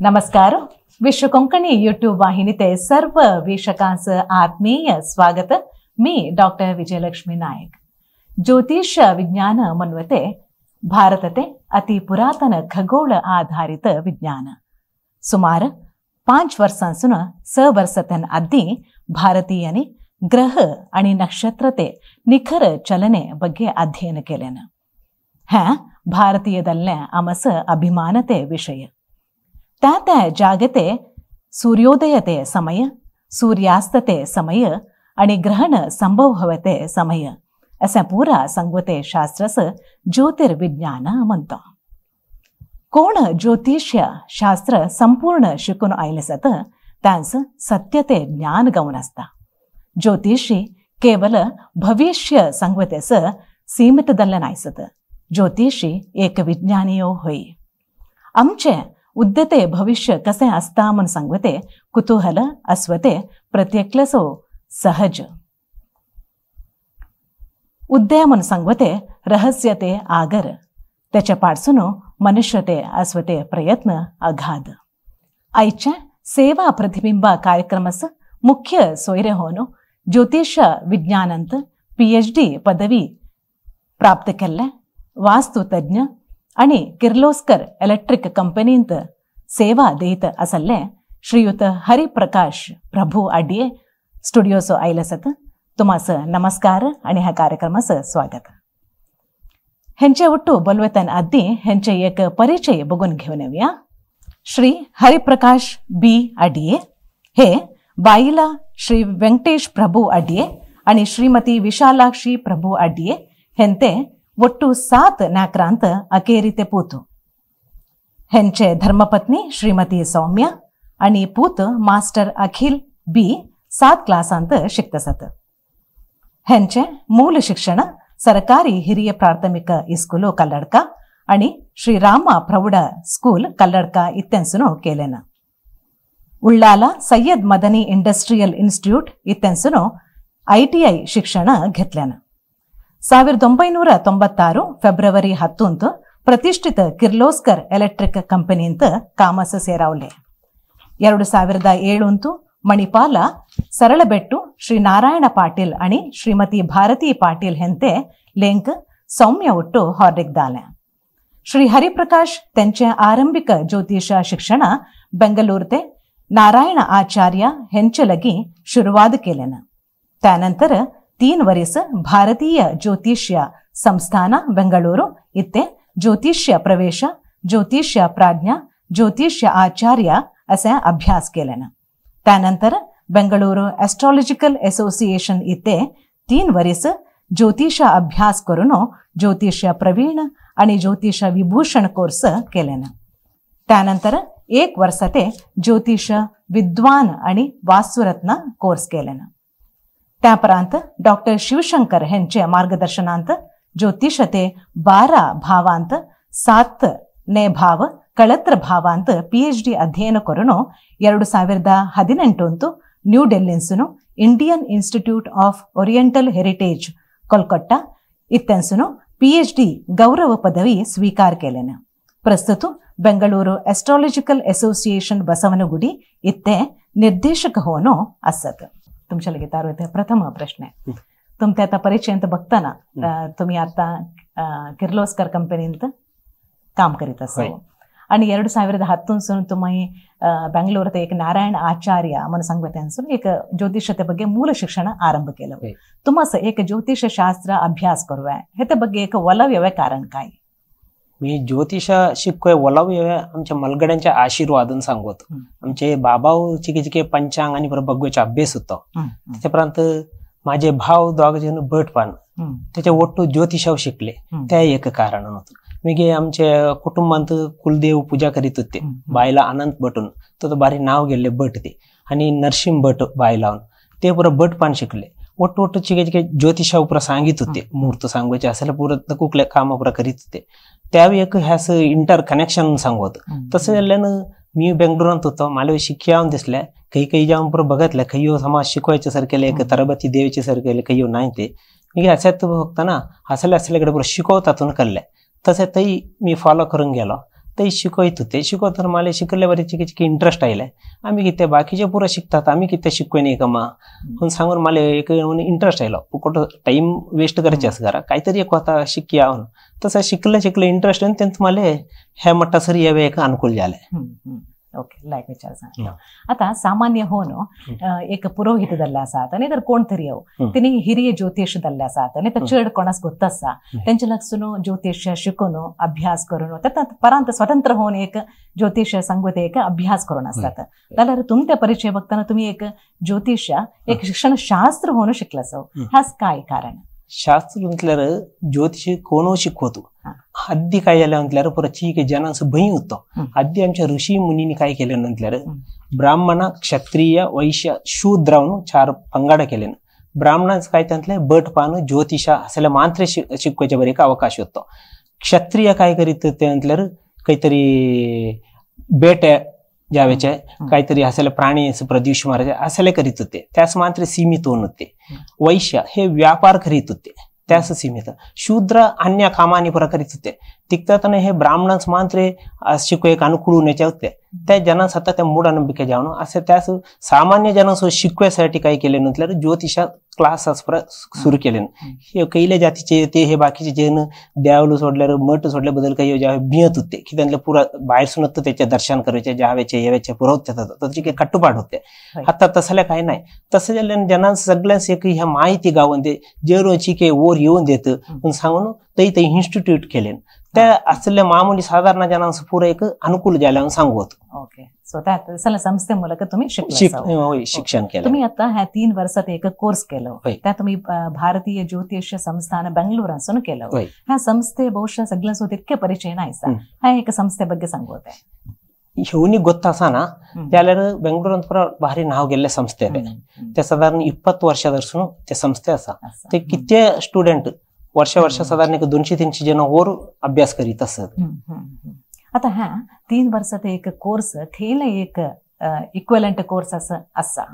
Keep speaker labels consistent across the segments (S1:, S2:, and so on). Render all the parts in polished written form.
S1: नमस्कार. विश्व कोंकणी यूट्यूब वाहिनीते सर्व वीक्षकांस आत्मीय स्वागत. मी डॉक्टर विजयलक्ष्मी नायक. ज्योतिष विज्ञान म्हणवते भारतते अति पुरातन खगोल आधारित विज्ञान. सुमार 5 वर्षांसून 6 वर्षां आधी भारतीयांनी ग्रह आणि नक्षत्रते निखर चलने ಬಗ್ಗೆ अध्ययन केलेन. ह्या भारतीयदल्ले आमस अभिमानते विषय. त्या त्या जागते सूर्योदयते समय, सूर्यास्तते समय आणि ग्रहण संभव हवते समय असा पुरा संगवते शास्त्रस ज्योतिर्विज्ञान म्हणतो. कोण ज्योतिष्य शास्त्र संपूर्ण शिकून आयले सत त्यांचं सत्यते ज्ञान गवून असता. ज्योतिषी केवल भविष्य संगवतेस सीमित दल्ल नायसत. ज्योतिषी एक विज्ञानीयो होई. आमचे उद्यते भविष्य कसे असता म्हण सांगवते कुतूहल अस्वते प्रत्येकलसो सहज. उद्दय म्हण सांगवते रहस्यते आगर, त्याच्या पाडसून मनुष्यते अस्वते प्रयत्न अगाध. आयच्या सेवा प्रतिबिंब कार्यक्रमस मुख्य सोयरे होनो ज्योतिष विज्ञानंत PhD पदवी प्राप्त केल्ले वास्तुतज्ञ आणि किर्लोस्कर इलेक्ट्रिक कंपनींत सेवा देत असल्ले श्रीयुत हरिप्रकाश प्रभू आडिये स्टुडिओसो आयले सत. तुमास नमस्कार आणि ह्या कार्यक्रमास स्वागत. हेंचे ಒಟ್ಟು ಬಲ್ವೆತನ್ आदी हेंचे एक परिचय बघून घेऊन येऊया. श्री हरिप्रकाश बी आडिये हे बाईला श्री वेंकटेश प्रभू आडिये आणि श्रीमती विशालाक्षी प्रभू आडिये हेंते ಒಟ್ಟು 7 नाकरांत अखेरीते पूत. हेंचे धर्मपत्नी श्रीमती सौम्या आणि पूत मास्टर अखिल बी 7 क्लासांत शिकतसत. हेंचे मूल शिक्षण सरकारी हिरिय प्राथमिक इस्कूल कल्लडका आणि श्री रामा प्रौढ स्कूल कल्लडका इत्यांसून केलेन. उल्लाला सय्यद मदनी इंडस्ट्रियल इन्स्टिट्यूट इत्यांसून ITI शिक्षण घेतल्यान. 1996 फेब्रुवरी 10 प्रतिष्ठित किर्लोस्कर ಎಲೆಕ್ಟ್ರಿಕ್ ಕಂಪನಿಂತ ಕಾಮಸ ಸೇರಾವಲೆ. 2007 ಮಣಿಪಾಲ ಸರಳಬೆಟ್ಟು ಶ್ರೀ ನಾರಾಯಣ ಪಾಟೀಲ್ आणि श्रीमती भारती पाटील हेंते लेंक सौम्य ಒಟ್ಟು ಹಾರ್ಡಿಗ್ದಾಲೆ. ಶ್ರೀ ಹರಿಪ್ರಕಾಶ್ त्यांचे ಆರಂಭಿಕ ಜ್ಯೋತಿಷ ಶಿಕ್ಷಣ ಬೆಂಗಳೂರುತೆ ನಾರಾಯಣ ಆಚಾರ್ಯ ಹೆಂಚಲಗಿ ಶುರುವಾದ ಕೇಲೆನ. त्यानंतर 3 वर्ष भारतीय ज्योतिष्य संस्थान बेंगळुरु इत्ते ज्योतिष्य प्रवेश, ज्योतिष्य प्राज्ञा, ज्योतिष्य आचार्य असे अभ्यास केलेन. त्यानंतर बेंगळुरु एस्ट्रॉलॉजिकल असोसिएशन इत्ते 3 वर्ष ज्योतिष अभ्यास करून ज्योतिष्य प्रवीण आणि ज्योतिष विभूषण कोर्स केलेन. त्यानंतर 1 वर्ष ते ज्योतिष विद्वान आणि वास्तुरत्न कोर्स केलेन. त्यापरांत डॉक्टर शिवशंकर हेंचे मार्गदर्शनांत ज्योतिषते 12 भावांत 7 ने भाव कळत्र भावांत PhD अध्ययन करून 2018 न्यू ಡೆಲ್ಲಿನ್ಸುನು Indian Institute of Oriental Heritage Kolkata इत्यांसून PhD गौरव पदवी स्वीकार केलेन. प्रस्तुत बेंगळुरु एस्ट्रॉलॉजिकल असोसिएशन बसवनगुडी इत्ते निर्देशक होनो असत. तुमच्या लगेच तारू प्रथम प्रश्न आहे. तुमचे आता परिचय बघताना तुम्ही आता किर्लोस्कर कंपनींत काम करीत असो आणि 2010 तुम्ही बेंगळूर एक नारायण आचार्य म्हणून सांगते एक ज्योतिषते ಬಗ್ಗೆ ಮೂಲ ಶಿಕ್ಷಣ ಆರಂಭ केलं. तुम्हाला एक ज्योतिष शास्त्र अभ्यास करूया हे ಬಗ್ಗೆ एक ಒಲव येवे कारण काय?
S2: मी ज्योतिष शिकवे ओलाव आमच्या मलगड्यांच्या आशीर्वादन सांगत. आमचे बाबा चिके चिके पंचांग आणि बगवेचा अभ्यास होता. त्याच्यापर्यंत माझे भाव दोघ जण भट पान त्याच्या ಒಟ್ಟು ज्योतिषाव शिकले त्या एक कारण होतं. मी आमच्या कुटुंबांत कुलदेव पूजा करीत होते. बायला अनंत भटून तो बारी नाव गेले भट ते आणि नरसिंह भट बायला ते पुरं भट पान शिकले. ಒಟ್ಟು ಒಟ್ಟು चिके चिके ज्योतिषाव पुरा सांगित होते. मुहूर्त सांगवायचे असेल पुरं कुठल्या कामा पुरा करीत होते. त्यावेळी एक ह्यास इंटर कनेक्शन सांगवत. तसं झाल्यानं मी बेंगळुरात होतो. मला शिकावून दिसल्या काही काही जाऊन पुरं बघितलं काही समाज शिकवायचे सारखे एक तरबती द्यायचे सारखे काही नाही ते मी अशात बघताना असल्या असल्याकडे पुरं शिकवतात कळल्या तसं तही मी फॉलो करून गेलो. ते शिकयत होते. शिकवताना मला शिकले बरे चिके इंटरेस्ट आयले. आम्ही किती बाकीचे पुरा शिकतात, आम्ही किती शिकवे नाही का मा म्हणून सांगून मला एक इंटरेस्ट आयलो. फुकट टाइम वेस्ट करायचे असं करा काहीतरी एक होता शिकया म्हणून. तसं शिकलं शिकलं इंटरेस्ट आणि त्यांचं मला ह्या मट्टा सर यावे एक अनुकूल झाले.
S1: ओके, लायक विचार सांगतो. आता सामान्य होऊन एक पुरोहित दल्ला आसात नाही तर कोण तरी येऊ तिने हिरिय ज्योतिष दल्ले आसात नाही तर चड कोणास गोत्त आसा तेंच्या लागसून ज्योतिष शिकून अभ्यास करून त्यात परांत स्वतंत्र होऊन एक ज्योतिष सांगते एक अभ्यास करून असतात. जाल्यार तुमच्या परिचय बघताना तुम्ही एक ज्योतिष एक शिक्षण शास्त्र होऊन शिकलासो, ह्याच काय कारण?
S2: शास्त्र म्हटल्यार ज्योतिष कोणो शिकवतो. हद्दी काय झालं म्हटल्यार परत ठीक जनांचं भंय होतो. हद्दी आमच्या ऋषी मुनींनी काय केलं म्हटल्यार ब्राह्मण क्षत्रिय वैश्य शूद्र म्हणून 4 पंगाडा केले. ब्राह्मणांचं काय त्यांतले बट पान ज्योतिष असले मांत्रे शिकवायच्या बरे एक अवकाश होतो. क्षत्रिय काय करीत ते म्हटल्यार काहीतरी बेट जावेचे काहीतरी असले प्राणी प्रद्युष मारायचे असले करीत होते, त्यास मात्र सीमित होऊन होते. वैश्य हे व्यापार करीत होते, त्यास सीमित. शूद्र अन्य कामानी पुरा करीत होते. तिकताना हे ब्राह्मणांस मात्र शिकू एक अनुकूल होण्याचे होते. त्या जनांस आता त्या मूढनंबिके जाऊन असे त्यास सामान्य जनांस शिकवायसाठी काय केले म्हटल्यार ज्योतिषा क्लास सुरू केले. हे कैल्या जातीचे ते हे बाकीचे जन देवलो सोडल्यार मठ सोडल्याबद्दल काही ज्या भियत होते की त्यांना पुरा बाहेर सुनत त्याचे दर्शन करायचे जावेचे येवायचे पुरवतात त्याचे काही कट्टुपाट होते. आता तसल्या काही नाही. तसं झाल्यानं जनांस सगळ्यांस एक ह्या माहिती गावून दे जेरोची काही ओर येऊन देत पण सांगून ते ते इन्स्टिट्यूट केले. त्या असल्या मामूली साधारण जनांस पुरा एक अनुकूल झाल्यावर सांगू होतो.
S1: ओके, स्वतः संस्थे ಮೂಲಕ तुम्ही
S2: शिक्षण केलं.
S1: तुम्ही आता ह्या 3 वर्षात एक कोर्स केलं, त्या तुम्ही भारतीय ज्योतिष संस्थान बेंगळूरासून केलं. ह्या संस्थे ಬಹುಶಃ सगळ्यांसो तितके परिचय नाही सा. ह्या एक संस्थे ಬಗ್ಗೆ सांगू होते.
S2: हेवनी ಗೊತ್ತಾಸಾನ त्याला बेंगळूरांत पुरा भारी नाव गेल्ले संस्थे ते. ते साधारण 20 वर्षादर्सून ते संस्थे आसा. ते किती स्टुडंट वर्ष वर्ष साधारण एक 200-300 जण वर अभ्यास करीत असत.
S1: आता हा 3 वर्षात एक कोर्स खेळ एक इक्वलंट कोर्स असं असा.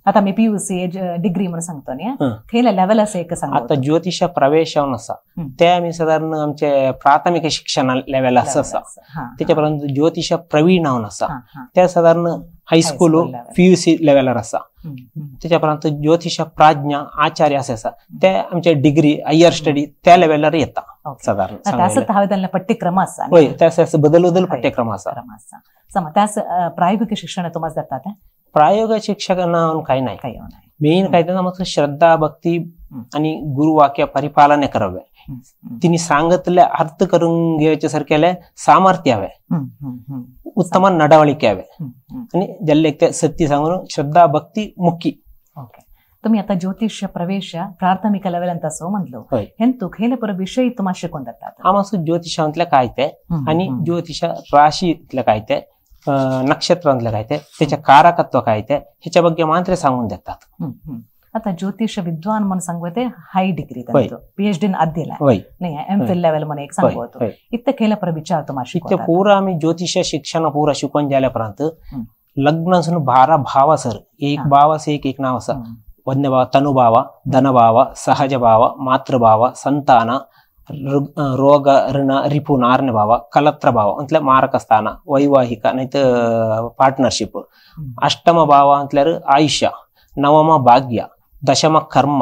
S1: आता मी पीयूसी डिग्री म्हणून सांगतो न्ही, खेळ लेवल असं एक सांगतो.
S2: आता ज्योतिष प्रवेश असा ते आम्ही साधारण आमचे प्राथमिक शिक्षण लेवल असं असा. त्याच्यापर्यंत ज्योतिष प्रवीण असा त्या साधारण हायस्कूल पीयूसी लेवलार असा. त्याच्यापर्यंत ज्योतिष प्राज्ञा आचार्य असे असा ते आमचे डिग्री हायर स्टडी त्या लेवलार येता साधारण.
S1: त्याचं पठ्यक्रम असा.
S2: होय, त्यास बदल बदल पठ्यक्रम असा.
S1: त्यास प्रायोगिक शिक्षण तुम्हाला जातात?
S2: प्रायोगिक शिक्षण काही नाही. मेन काय त्यांना श्रद्धा भक्ती आणि गुरुवाक्य परिपालने करावे. तिने सांगितले अर्थ करून घ्यायच्या सारख्याला सामर्थ्य हवे, उत्तम नडवಳಿಕೆ हवे आणि ज्याला ते सत्य सांगून श्रद्धा भक्ती मुख्य.
S1: ओके, तुम्ही आता ज्योतिष प्रवेश प्राथमिक लेवल ಅಂತ सो म्हणलो, हेंतु खेलपर विषय तुम्हाला शिकून जातात?
S2: आम्हाला ज्योतिषांतल्या काय ते आणि ज्योतिष राशीतल्या काय ते नक्षत्रांतल्या काय ते त्याच्या कारकत्व काय ते ह्याच्या ಬಗ್ಗೆ मात्र सांगून देतात.
S1: आता ज्योतिष विद्वान म्हणून सांगते हाय डिग्री पीएचडी अद्दिला नाही एम फिल लेवल म्हणून एक सांगतो. इतके खेलपर विचार तुम्हाला
S2: इतके पूरा आम्ही ज्योतिष शिक्षण पूरा शिकून झाल्यापर्यंत लग्न 12 भाव सर, एक भाव एक एक नाव असा वन्य भाव, तनुभाव, धनभाव, सहज भाव, मातृभाव, संतान, रोग ऋण रिपु नारण्य भाव, कलत्र भाव ಅಂತಲೇ ಮಾರಕ ಸ್ಥಾನ, ವೈವಾಹಿಕ ನೈತ ಪಾರ್ಟ್ನರ್ಶಿಪ್, ಅಷ್ಟಮ ಭಾವ ಅಂತಲೇ ಆಯುಷ್ಯ, ನವಮ ಭಾಗ್ಯ, ದಶಮ ಕರ್ಮ,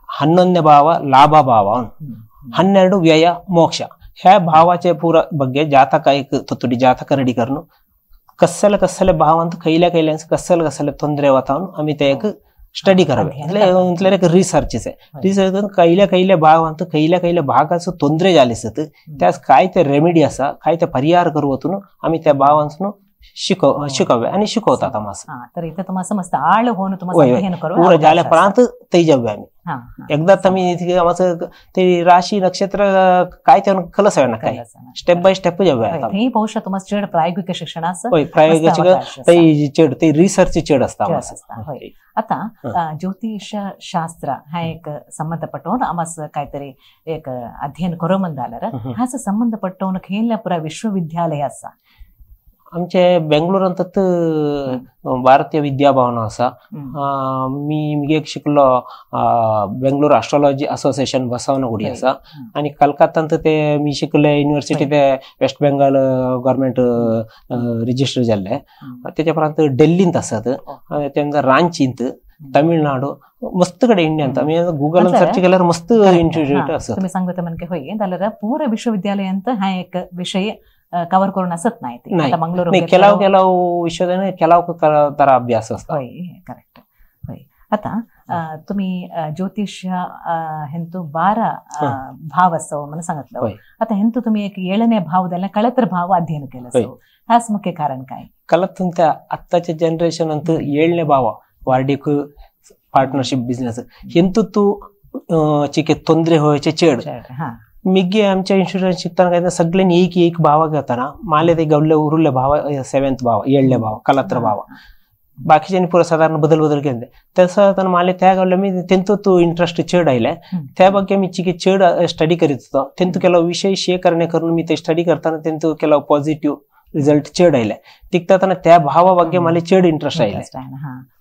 S2: 11ನೇ ಭಾವ ಲಾಭ ಭಾವ, 12 ವ್ಯಯ ಮೋಕ್ಷ. ह्या भावाचे पुरा ಬಗ್ಗೆ जातक एक तत्तुडी जातक रेडी करून कस्सले कस्सले भावांत खैल्या खैल्यांस कस्सले कस्सले ತೊಂದರೆ वातावरण आम्ही ते एक स्टडी करावे. म्हटल्यार एक रिसर्चीच आहे. रिसर्च करून खयल्या खयल्या भावांत खयल्या खयल्या भागाचो ತೊಂದರೆ जाले त्यास काय ते रेमेडी आसा काय ते परिहार करू वतून आम्ही त्या भावांसून शिकवे आणि शिकवतात आम्हाला.
S1: तर इथे तुम्हाला मस्त आळ होऊन तुम्हाला
S2: पुरा जाल्या प्रांत ते जाऊया आम्ही. एकदा तुम्ही आमचं ते राशी नक्षत्र काय ते कलस ना काय स्टेप बाय स्टेप जाऊया.
S1: हे बहुशः तुम्हाला चड प्रायोगिक शिक्षण असं
S2: प्रायोगिक ते चड ते रिसर्च चड असता.
S1: आता ज्योतिष शास्त्र हा एक संबंधपट्टवून आम्हास काहीतरी एक अध्ययन करू म्हणल्यार ह्याच संबंधपट्टवून खेळल्या पुरा विश्वविद्यालय असा.
S2: आमचे बेंगलोरांत भारतीय विद्याभवन आसा. मी मिगे शिकलो बेंगलोर एस्ट्रोलॉजी असोसिएशन बसवनगुडी आसा आणि कलकत्तांत ते मी शिकले युनिव्हर्सिटी ते वेस्ट बेंगाल गव्हर्नमेंट रिजिस्टर जाल्ले. तेच्या उपरांत डेल्लींत आसात, तेंका रांचींत, तमिळनाडू मस्त कडे इंडियांत. आमी गुगल सर्च केल्यार मस्त इन्स्टिट्यूट आसात.
S1: तुम्ही सांगता म्हणजे होय जाल्यार पूरा विश्वविद्यालयांत हा एक विषय कवर करून असत नाही. मंगळूर
S2: ಕೆಲವು ಕೆಲವು विषय ಕೆಲವು ತರ अभ्यास असता.
S1: होय, करेक्ट. होय, आता तुम्ही ज्योतिष हेंतु 12 भाव असो म्हणून सांगितलं. आता हेंतु तुम्ही एक 7ನೇ भावದಲ್ಲಿ ಕಳತ್ರ ಭಾವ अध्ययन केलं, ह्याच मुख्य कारण काय?
S2: कळत आत्ताच्या जनरेशन अंत 7ನೇ भाव वार्डिक पार्टनरशिप बिझनेस हेंतु तू चिके ತೊಂದರೆ होयचे चेड. मिगे आमच्या इन्शुरन्स शिकताना काय सगळ्यांनी एक एक भावा घेताना माले ते गवले उरले भाव 7th भाव 7ನೇ भाव कलत्र भाव बाकीच्यांनी पुरा साधारण बदल बदल केले. तसं माले त्या गावले मी तेंतो तो इंटरेस्ट चड आयले त्या ಬಗ್ಗೆ मी चिके चड स्टडी करीत होतो. तेंतो ಕೆಲವು विषय शेखरणे करून मी ते स्टडी करताना तेंतो ಕೆಲವು पॉझिटिव्ह रिझल्ट चड आयले. तिकताना त्या भावा ಬಗ್ಗೆ मला चड इंटरेस्ट आयले.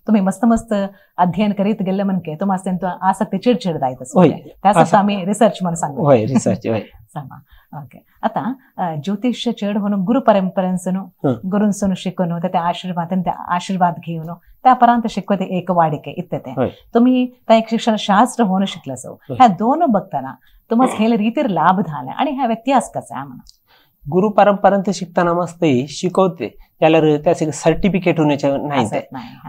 S1: तुम्ही मस्त मस्त अध्ययन करीत गेले म्हणके तुम्हाला तेंतो आसक्ती चड चड जायत त्यासाठी आम्ही रिसर्च म्हणून सांगू.
S2: होय, रिसर्च. होय,
S1: ओके. आता ज्योतिष चड म्हणून गुरु परंपरेंसनु गुरूंसनु शिकून त्या आशीर्वाद त्या आशीर्वाद घेऊन त्या परांत शिकवते एक वाडिके इत्ते. तुम्ही त्या एक शिक्षण शास्त्र होऊन शिकलं सो ह्या दोन बघताना तुम्हाला हे रीतीर लाभ झाला आणि ह्या व्यत्यास कसा आहे म्हणा?
S2: गुरु परंपरांत शिकताना मस्त शिकवते त्याला त्याचे सर्टिफिकेट होण्याचे नाही.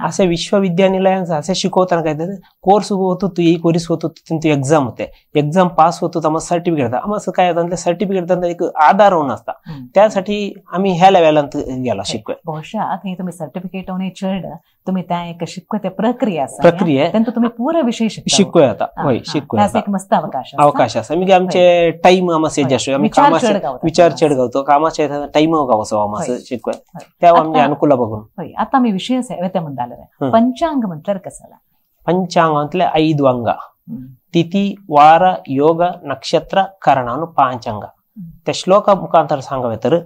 S2: असे विश्वविद्यानिलयांचं असे शिकवताना काय कोर्स होतो तू एक वरीस होतो त्यांची एक्झाम होते, एक्झाम पास होतो तर आम्हाला सर्टिफिकेट आम्हाला असं काय सर्टिफिकेट एक आधार होऊन असता. त्यासाठी आम्ही ह्या लेवलांत गेला शिकवे.
S1: ಬಹುಶಃ तुम्ही सर्टिफिकेट होणे चढ तुम्ही त्या एक शिकवते प्रक्रिया
S2: प्रक्रिया
S1: तुम्ही पूर्ण विषय
S2: शिकवे आता. होय, शिकवे
S1: एक मस्त अवकाश
S2: अवकाश असा. म्हणजे आमचे टाइम आम्हाला जास्त आम्ही कामाचे विचार चढ गावतो कामाचे टाइम गावसो आम्हाला शिकवे त्या आमचे अनुकूल बघून.
S1: होय, आता मी विषय व्यत्या म्हणताले पंचांग म्हटल्यार कसाला?
S2: पंचांग म्हटले 5 अंग, तिथी वार योग नक्षत्र करण 5 अंग. त्या श्लोका मुखांतर सांगावे तर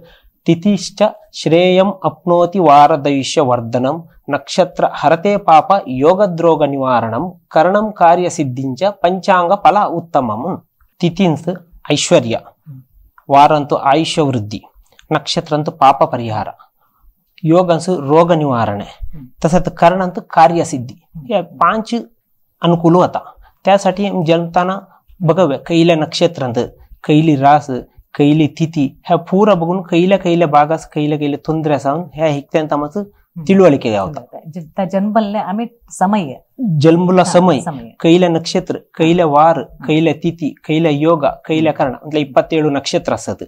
S2: तिथिश्च श्रेयम अप्नोति वारदैष्य वर्धनम नक्षत्र हरते पाप योगद्रोग निवारणम करणम कार्यसिद्धिंच पंचांग फल उत्तमम. तिथींच ऐश्वर्य, वाರಂತು ಆಯುಷ್ಯ ವೃದ್ಧಿ, ನಕ್ಷತ್ರಂತು ಪಾಪ ಪರಿಹಾರ, ಯೋಗಂಸು रोग निवारणे, तसंच करणंत कार्यसिद्धी, हे 5 अनुकूल होता. त्यासाठी जन्मताना बघावे कैल्या नक्षत्रांत कैली रास कैली तिथी ह्या पूरा बघून कैल्या कैल्या भागास कैल्या कैल्या ತೊಂದರೆ सावन ह्या हिकत्यांत आमचं तिळवळिके गावता.
S1: जन्मले आम्ही समय
S2: जन्मला समय कैल्या नक्षत्र कैल्या वार कैल्या तिथी कैल्या योग कैल्या करण म्हणजे 27 नक्षत्र असत.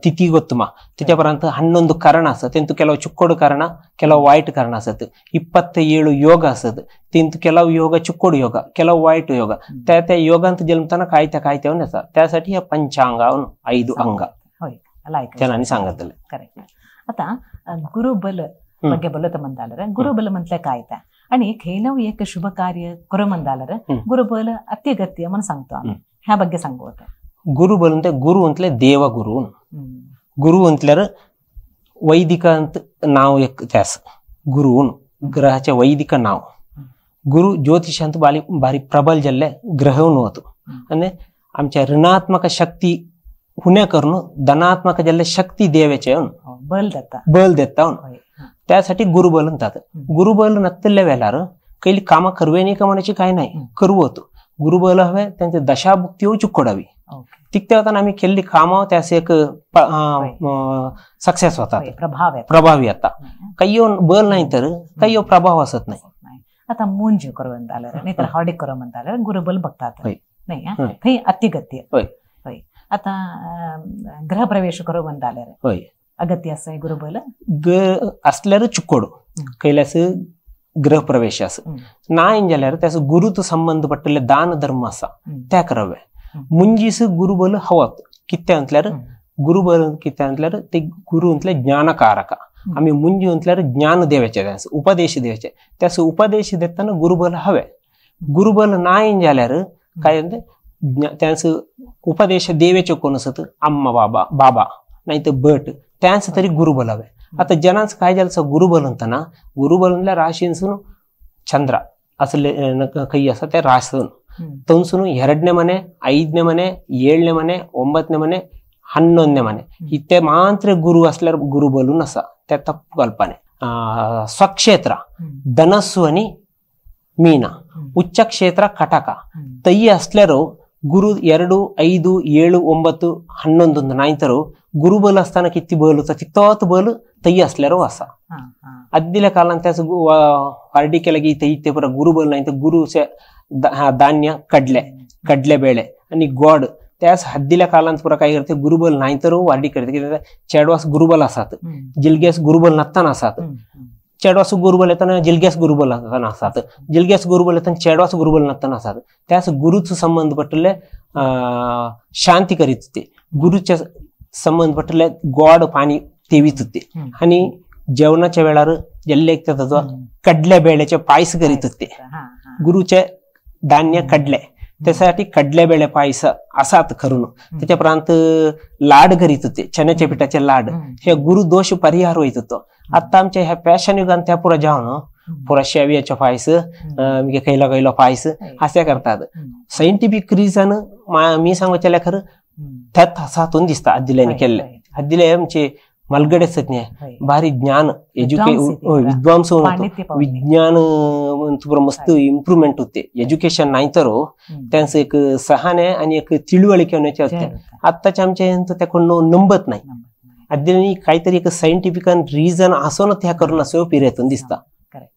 S2: तिथी ಗೊತ್ತುಮ त्याच्यापर्यंत 11 करण असत. तेंतु ಕೆಲವು ಚುಕ್ಕೋಡು ಕರಣ ಕೆಲವು ವಾಯ್ಟ್ ಕರಣ असत. 27 योग असत. तेंतु ಕೆಲವು योग चुक्कोड योग ಕೆಲವು वाईट योग त्या त्या योगांत जन्मताना कायत्या कायत्या असतात. त्यासाठी ह्या पंचांग 5 अंग त्यांनी सांगितलं.
S1: करेक्ट. आता गुरुबल ಬಗ್ಗೆ बोलत म्हणतालर गुरुबल म्हटलं काय त्या आणि खेलव एक शुभ कार्य करू म्हणतालर गुरुबल अत्यगत्य म्हणून सांगतो आम्ही ह्या ಬಗ್ಗೆ सांगू होतं.
S2: गुरुबल म्हणजे गुरु म्हटले देवगुरु. गुरु म्हटल्यार वैदिक नाव एक त्यास गुरु ग्रहाचे वैदिक नाव. गुरु ज्योतिषांत भारी प्रबल जाल्ले ग्रह होतो आणि आमच्या ऋणात्मक शक्ती हुण्या करून धनात्मक जाल्ले शक्ती देवाचे
S1: बल देता
S2: बल देता. त्यासाठी गुरुबल म्हणतात. गुरुबल नसलेल्या वेळार कैली कामा करवे नाही का म्हणायची काय नाही करू होतो. गुरुबल हवे त्यांच्या दशाभुक्ती चुकोडावी तिकते होताना आम्ही केलेली कामावर त्यास एक सक्सेस होतात प्रभावी. आता काही बल नाही तर काही प्रभाव असत नाही.
S1: आता मुंजी करू म्हणताले नाहीतर हार्डिक करू म्हणताले गुरुबल बघतात नाही थंय अत्यगत्य. होय, आता गृहप्रवेश करू म्हणताले.
S2: होय,
S1: अगत्य असं गुरुबल
S2: असल्यार चुकोड कैलास गृहप्रवेश असं नाही जाल्यार त्यास गुरुत संबंध पडलेले दान धर्म असा त्या करावे. मुंजीस गुरुबल हवत कित्या म्हटल्यार गुरुबल कित्या म्हटल्यार ते गुरु म्हटल्यार ज्ञानकारक. आम्ही मुंजी म्हटल्यार ज्ञान देवाचे त्यास उपदेश द्यायचे त्यास उपदेश देताना गुरुबल हवे. गुरुबल नाही जाल्यार काय म्हणते त्यास उपदेश देवाचे कोण असत अम्मा बाबा बाबा नाही तर बट त्यांचं तरी गुरुबल हवे. आता जनांचं काय झालं गुरुबल म्हणताना गुरुबल म्हणल्यार राशींसून ಚಂದ್ರ ಅಸಲು ಕೈ ಅಸ त्या ರಾಶಿ ತನ್ಸುನು 2ನೇ ಮನೆ 5ನೇ ಮನೆ 7ನೇ ಮನೆ 9ನೇ ಮನೆ 11ನೇ ಮನೆ ಇತ್ತೆ ಮಾತ್ರ ಗುರು असल्यार गुरु बलून असा त्या तप्पु कल्पने. ಸ್ವಕ್ಷೇತ್ರ ಧನಸ್ಸು आणि ಮೀನ, ಉಚ್ಚ ಕ್ಷೇತ್ರ ಕಟಕ ತೈ असल्यार ಗುರು 2 5 7 9 11 नायतर गुरुबल असताना किती बल होता तितोत बल तई असल्यार असा. अद्दिल्या कालान त्याच वार्डी केलं की इथे इथे पुरा गुरुबल नाही तर गुरुचे धान्य कडले कडले बेळे आणि गोड त्यास हद्दिल्या कालांत पुरा काय करते गुरुबल नाही तर वार्डी करते की चेडवास गुरुबल असात जिलग्यास गुरुबल नसताना असात चेडवास गुरुबल येताना जिलग्यास गुरुबल नसताना असात जिलग्यास गुरुबल येताना चेडवास गुरुबल नसताना असात त्यास गुरुच संबंध पटले शांती करीत होते गुरुच्या संबंध पटले गोड पाणी तेवीत होते आणि जेवणाच्या वेळार जल्ले कडल्या बेळ्याचे पायस करीत होते गुरुचे धान्य कडले त्यासाठी कडल्या बेळे पायस असात करून त्याच्या प्रांत लाड करीत होते चण्याच्या पिठाचे लाड हे गुरु दोष परिहार होत होतो. आता आमच्या ह्या फॅशन युगान त्या पुरा जाऊन पुरा शेवयाच्या पायस कैला कैला पायस असे करतात. सायंटिफिक रिझन मी सांगू खरं त्यात हसातून दिसता आदिल्याने केले आदिले आमचे मलगडे नाही भारी ज्ञान एज्युके विद्वांस विज्ञान मस्त इम्प्रूव्हमेंट होते एज्युकेशन नाही तर त्यांचं एक सहाने आणि एक तिळवळिके होण्याचे असते. आत्ताच्या आमच्या त्या कोण नंबत नाही आदिल्याने काहीतरी एक सायंटिफिक रिझन असो ना त्या करून असं पिरेतून दिसता.
S1: करेक्ट.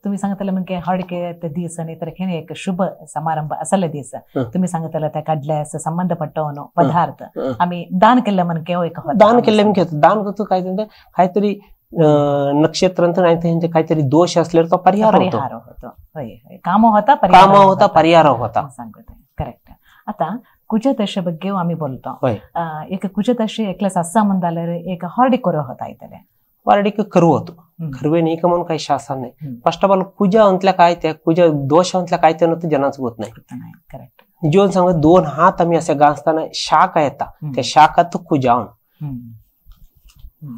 S1: तुम्ही सांगतले म्हणजे हळके दीस आणि तर एक शुभ समारंभ असले दीस तुम्ही सांगतले त्या कडल्यास संबंधपट्टवनो पदार्थ आम्ही दान केलं म्हणजे एक
S2: दान केलं म्हणजे दान करतो काय काहीतरी नक्षत्र नाही काहीतरी दोष असल्यावर तो परिहार होतो
S1: काम होता
S2: काम होता परिहार होता
S1: सांगतो. करेक्ट. आता कुजदशे ಬಗ್ಗೆ आम्ही बोलतो. एक कुजदशे एकलेस असा म्हणल्यार एक हॉर्डी करो होता इतले
S2: वार्डीक करू होतो खरवे नाही का म्हणून काही शासन नाही. फर्स्ट ऑफ ऑल कुजा अंतल्या काय त्या कुजा दोष अंतल्या काय ते नव्हतं जनाच होत नाही.
S1: करेक्ट.
S2: जीवन सांगत दोन हात आम्ही असे गाजताना शाखा येता त्या शाखात कुजावन.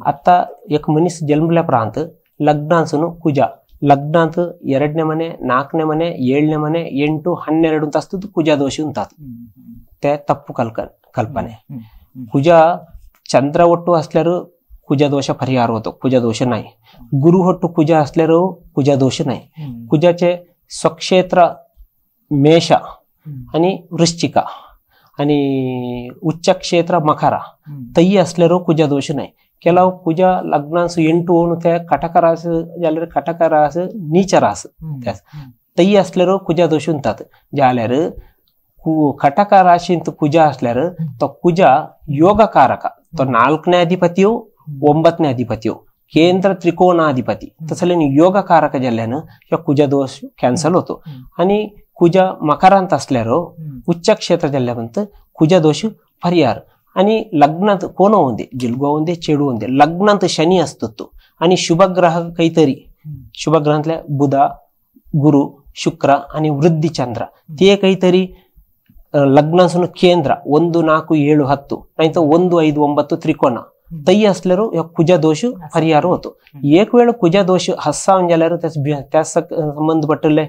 S2: आता एक मनीस जन्मल्या प्रांत लग्नांसून कुजा लग्नांत 2ನೇ ಮನೆ 4ನೇ ಮನೆ 7ನೇ ಮನೆ 8 12 ಅಂತ असतो कुजा दोष म्हणतात त्या तप्पु कल्पने. कुजा चंद्र ಒಟ್ಟು असल्यार कुजा दोष परिहार होतो कुजा दोष नाही. गुरु होट्टू कुजा असल्यार कुजा दोष नाही. कुजाचे स्वक्षेत्र मेष आणि वृश्चिका आणि उच्च क्षेत्र मकरा तई असल्यार कुजा दोष नाही. ಕೆಲವು ಕುಜ ಲಗ್ನಾಂಶ 8 त्या कटक रास जाल्यार कटक रास नीच रास तई असल्यार कुजा दोष म्हणतात जाल्यार ಕಟಕ ರಾಶಿಂತ ಕುಜ असल्यार तो ಕುಜ ಯೋಗಕಾರಕ तो 4ನೇ ಅಧಿಪತಿಯು 9ನೇ ಅಧಿಪತಿಯು केंद्र त्रिकोणाधिपती तसले योगकारक जाल्ल्यान ह्यो कुजा दोष कॅन्सल होतो. आणि कुजा मकरांत असल्यार उच्च क्षेत्र जाल्ल्या म्हणत कुजा दोष परिहार. आणि लग्नात कोण होऊन जिलगो होऊन दे चेडू होऊन दे लग्नात शनी असतो तो आणि शुभग्रह काहीतरी शुभग्रहांतल्या बुधा गुरु शुक्र आणि वृद्धी चंद्र ते काहीतरी लग्नासून केंद्र 1 4 7 10 नाही तर 1 5 9 त्रिकोण तई असल्यार ह्यो कुजा दोष परिहार होतो. एक वेळ कुजा दोष हस्सा जाल्यार त्या संबंधपट्टले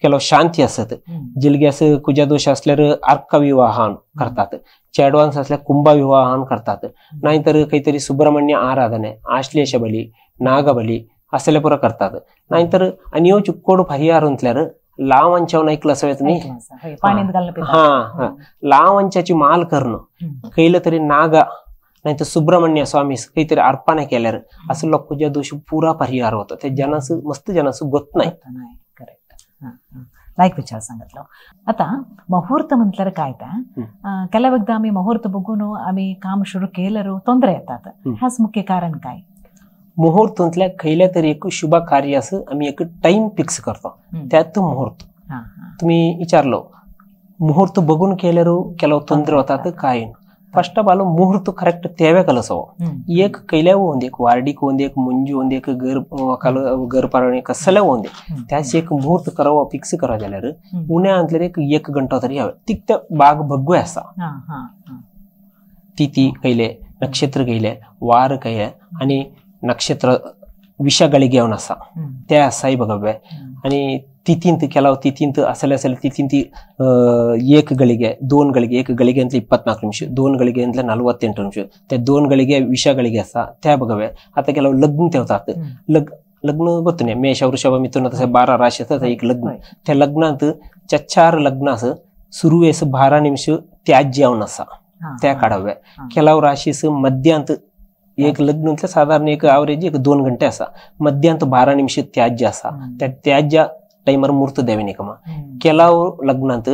S2: ಕೆಲವು शांती असत जिलग्यास कुजा दोष असल्यार अर्क विवाहान करतात चेडवांस असल्यार कुंभ विवाहान करतात नाहीतर काहीतरी सुब्रमण्य आराधने आश्लेष बली नागबली असले पुरा करतात. नाहीतर आणि ह्यो चुक्कोड परिहार म्हटल्यार लावांच्यावर ऐकलं असावे तुम्ही हा हा लावांच्याची माल करणं कैलं तरी नागा नाही तर सुब्रमण्य स्वामी काहीतरी अर्पण केल्यार असं लोक कुजा दोष पुरा परिहार होतो. ते जनास मस्त जनास गोत नाही.
S1: लायक विचार सांगितलं. आता मुहूर्त म्हटल्यार काय त्या ಕೆಲವು एकदा आम्ही मुहूर्त बघून आम्ही काम सुरू केल्यार ತೊಂದರೆ येतात ह्याच मुख्य कारण काय?
S2: मुहूर्त म्हटल्यार खयल्या तरी एक शुभ कार्य असं आम्ही एक टाइम फिक्स करतो त्यात मुहूर्त. तुम्ही विचारलो मुहूर्त बघून केल्यार ಕೆಲವು ತೊಂದರೆ होतात काय? फर्स्ट ऑफ ऑल मुहूर्त करेक्ट तेवे कलसो एक कैल्या होऊन एक वार्डीक होऊन एक मुंजी होऊन एक घर घर पारणे कसले होऊन त्याच एक मुहूर्त करावं फिक्स करा जाल्यार उण्या अंतल्यार एक एक घंटो तरी हवे तिक बाग भगवे आसा. तिथी कैले नक्षत्र कैले वार कैले आणि नक्षत्र विषಗಳಿಗೆ ಅವನ असा ते असाही बघावे. आणि तिथींत ಕೆಲವು ತಿಥಿಂತ ಅಸಲೆ ಅಸಲೆ ತಿಥಿಂತಿ 1 ಗಳಿಗೆ 2 ಗಳಿಗೆ 1 ಗಳಿಗೆ ಅಂತ 24 ನಿಮಿಷ 2 ಗಳಿಗೆ ಅಂತ 48 ನಿಮಿಷ ते 2 ಗಳಿಗೆ ವಿಷಗಳಿಗೆ असा त्या बघावे. आता ಕೆಲವು लग्न ठेवतात लग्न ಗೊತ್ತು नाही मेष वृषभ मिथुन तसे 12 राशी असतात एक लग्न त्या लग्नात 4 लग्नास सुरुवेस 12 निमिष त्याज्य असा त्या काढाव्या. ಕೆಲವು राशीस मध्यांत एक लग्न म्हटलं साधारण एक ॲव्हरेज 1-2 घंटे असा मध्यांत 12 निमिष त्याज्य असा त्या त्याज्य टाइमर मुहूर्त द्यावे निकमा. ಕೆಲವು लग्नात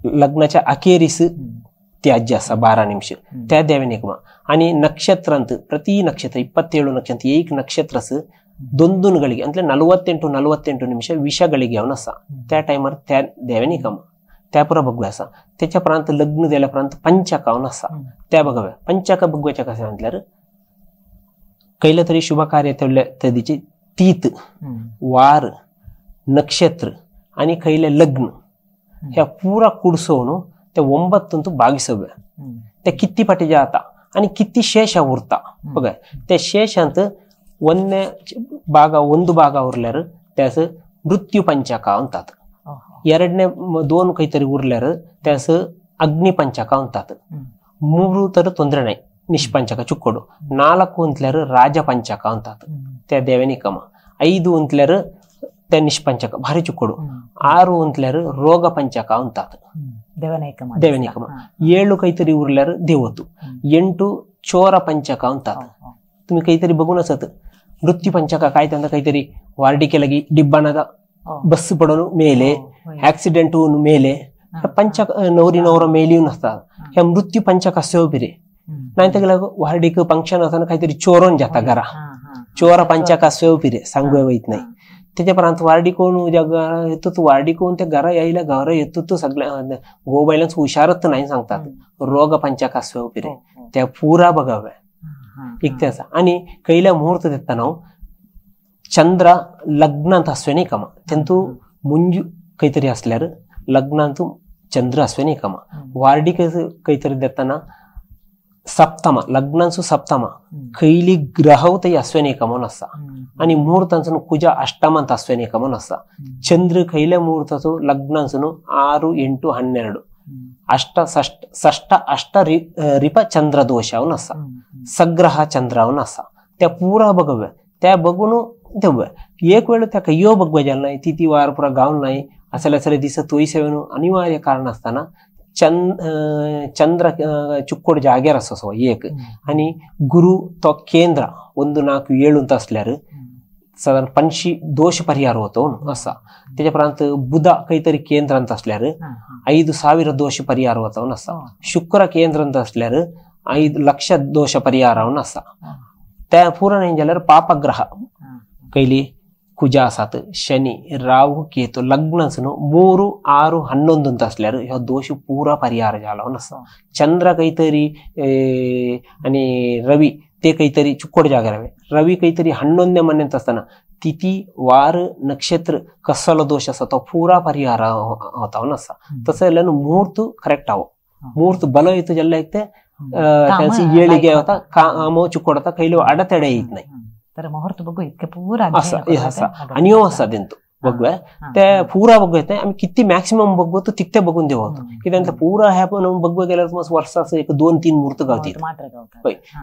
S2: लग्नाच्या अखेरीस त्याज्य असा 12 निमिष त्या द्यावे निकमा. आणि नक्षत्रांत प्रति नक्षत्र 27 नक्षत्र एक नक्षत्रस 2 ಗಳಿಗೆ ಅಂದ್ರೆ 48 ನಿಮಿಷ ವಿಷಗಳಿಗೆ ಅವನ असा त्या टाइमर त्या द्यावे निकमा. त्या पुरा बघूया असा. त्याच्या प्रांत लग्न द्यायला प्रांत पंचक असा त्या बघाव्या. पंचक बघवायच्या कसं म्हटल्यार कैलं तरी शुभ कार्य त्या तीत वार नक्षत्र आणि कैले लग्न ह्या पुरा कुडसवून त्या 9 भागिसव्या त्या किती पाटी जाता आणि किती शेष उरता बघा. त्या शेषांत 1 भाग उरल्यार त्यास मृत्यू पंचक म्हणतात. 2 2 काहीतरी उरल्यार त्यास अग्निपंचक म्हणतात. 3 तर ತೊಂದರೆ नाही निष्पंचक चुक्कोಡು. 4 ಅಂತल्यार राजपंचक म्हणतात त्या देवेनी कमा. 5 ಅಂತल्यार त्या निष्पंचक भारी चुक्कोಡು. 6 ಅಂತल्यार रोग पंचक म्हणतात देवेनिकಮ. 7 काहीतरी उरल्यार देवतु. 8 चोर पंचक म्हणतात. तुम्ही काहीतरी बघून असत मृत्यू पंचक काय त्यांना काहीतरी वार्डिके लगी डिब्बानादा बस पडून मेले ऍक्सिडेंट होऊन मेले पंचक नवरी नवरा मेली नसतात ह्या मृत्यू पंचक असे फिरे नाही तर वार्डिक फंक्शन असताना काहीतरी चोरून जाता घरा चोरा पंचक असे फिरे सांगू वैत नाही. त्याच्या वार्डिकोन ज्या घरा येतो तो वार्डिकोन त्या घरा यायला घरा येतो तो सगळ्या गोबायलाच हुशारत नाही सांगतात रोग पंचक असे फिरे त्या पुरा बघाव्या एक त्याचा. आणि कैला मुहूर्त देताना चंद्र लग्नांत असवे नाही कमा त्यांतू मुंजू काहीतरी असल्यार लग्नांत चंद्र असवे नाही कमा. वार्डिक काहीतरी देताना सप्तमा लग्नांसू सप्तमा कैली ग्रह तरी असवे नाही कमा नसा. आणि मुहूर्तांचं कुजा अष्टमांत असवे नाही कमा नसा. चंद्र कैल्या मुहूर्ताचो लग्नांसू 6 8 12 अष्ट षष्ट अष्ट रिप चंद्र दोष नसा सग्रह चंद्र नसा त्या पुरा बघाव्या. त्या बघून तेव्हा एक वेळ त्या कयो बघवा जाल नाही तिथी वार पुरा गाव नाही असेल असेल दिसत तोही सेवन अनिवार्य कारण असताना चंद्र चुक्कोड जागेर असो एक आणि गुरु तो केंद्र 1 4 7 ಅಂತ असल्यार साधारण 5 दोष परिहार होतो असा. त्याच्या प्रांत बुध काहीतरी केंद्र ಅಂತ असल्यार 5000 दोष परिहार होतो असा. शुक्र केंद्र ಅಂತ असल्यार 5 लक्ष दोष परिहार असा. त्या पुरा नाही जाल्यार पापग्रह कैली कुजा आसात शनी राहू केतु लग्नासून 3 6 11 ಅಂತ असल्यार ह्यो दोष पुरा परिहार जाला असा. चंद्र काहीतरी आणि रवी ते काहीतरी चुक्कोड जागेर रवी काहीतरी 11 मने असताना तिथी वार नक्षत्र कसलो दोष असा तो पुरा परिहार होता असा. तसं जाल्यार मुहूर्त करेक्ट हवो मुहूर्त बल येतो जाल्यार एक ते त्यांची येळिगे होता काम चुकोडता कैलो अडतडे येत नाही.
S1: तर मुहूर्त बघू इतके पुरा
S2: असा आणि असा देतो बघूया त्या पुरा बघू येत आम्ही किती मॅक्सिमम बघतो तितके बघून देऊ होतो की त्यांचा पुरा ह्या पण बघू गेल्यावर वर्षाचं 1 2 3 मुहूर्त गावतील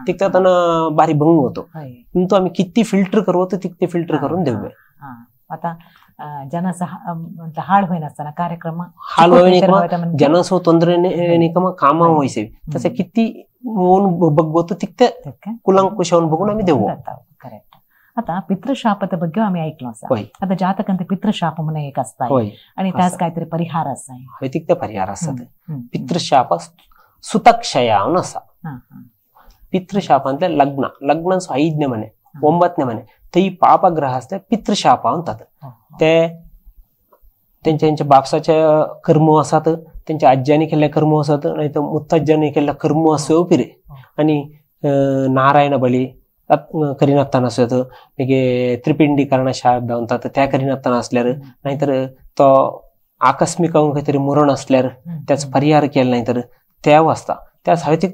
S2: तितका त्यांना भारी भंग होतो. परंतु आम्ही किती फिल्टर करतो तितके फिल्टर करून देऊया.
S1: आता ಜನಸ हाळ होईनासताना कार्यक्रम
S2: हाल होईना जनसो ತೊಂದರೆ निकम काम होईसे तसे किती बघतो तितके कुलंकुशावून बघून आम्ही देऊ.
S1: करेक्ट. आता पितृशापದ ಬಗ್ಗೆ आम्ही ऐकलो असा. आता जातकांत पितृशाप म्हणून एक असता आणि त्यास काहीतरी परिहार असा
S2: तितके परिहार असतात. पितृशाप सुतक्षया असा. पितृशाप ಅಂದ್ರೆ लग्न लग्नांसो 5ನೇ ಮನೆ 9ನೇ ಮನೆ ते पापग्रह असते पितृशाप म्हणतात. ते त्यांच्या त्यांच्या बापसाच्या कर्म असतात त्यांच्या आज्याने केलेल्या कर्म असतात नाही तर मुत्ताज्याने केलेला कर्म असो फिरे आणि नारायण बळी करीनाताना असत मागीर त्रिपिंडीकरण श्राद्ध म्हणतात त्या करीनाताना असल्यार नाहीतर तो आकस्मिक काहीतरी मरण असल्यार त्याचा परिहार केला नाही तर त्या वाजता त्यास हवे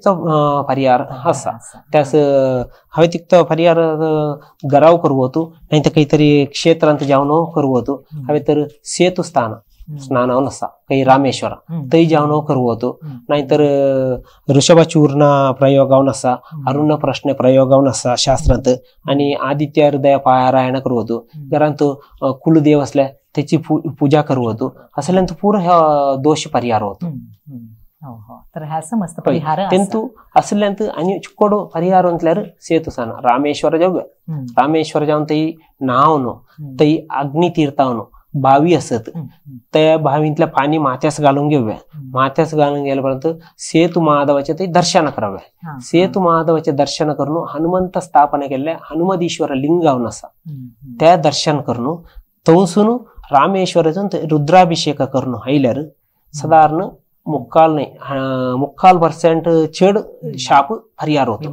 S2: परिहार असा त्यास हवे तिकतो परिहार घराव करवतो नाही तर काहीतरी क्षेत्रांत जाऊन करवतो हवे तर सेतु स्थान स्नानावर नसा काही रामेश्वर तै जाऊन करवतो नाहीतर ऋषभचूर्ण प्रयोगाव नसा अरुण प्रश्न प्रयोगाव नसा शास्त्रांत आणि आदित्य हृदय पारायण करवतो घरांत कुलदेव असल्या त्याची पूजा करवतो असल्यानंतर पूर्ण ह्या दोष परिहार होतो.
S1: तर ह्याचं मस्त परिहार
S2: तेंतु असल्यानंतर आणि चिक्कोडो परिहार म्हटल्यार सेतु स्थान रामेश्वर जाऊ रामेश्वर जाऊन तई न्हावनो तई अग्नितीर्थावनो बावी असत त्या बावींतल्या पाणी माथ्यास घालून घेऊया माथ्यास घालून गेल्यापर्यंत सेतु माधवाचे ते दर्शन करावे सेतु माधवाचे दर्शन करून हनुमंत स्थापना केले हनुमदीश्वर लिंगावन असा त्या दर्शन करून तवसून रामेश्वराचं रुद्राभिषेक करून हयल्यार साधारण मुक्काल नाही मुक्काल पर्सेंट चेड शाप परिहार होतो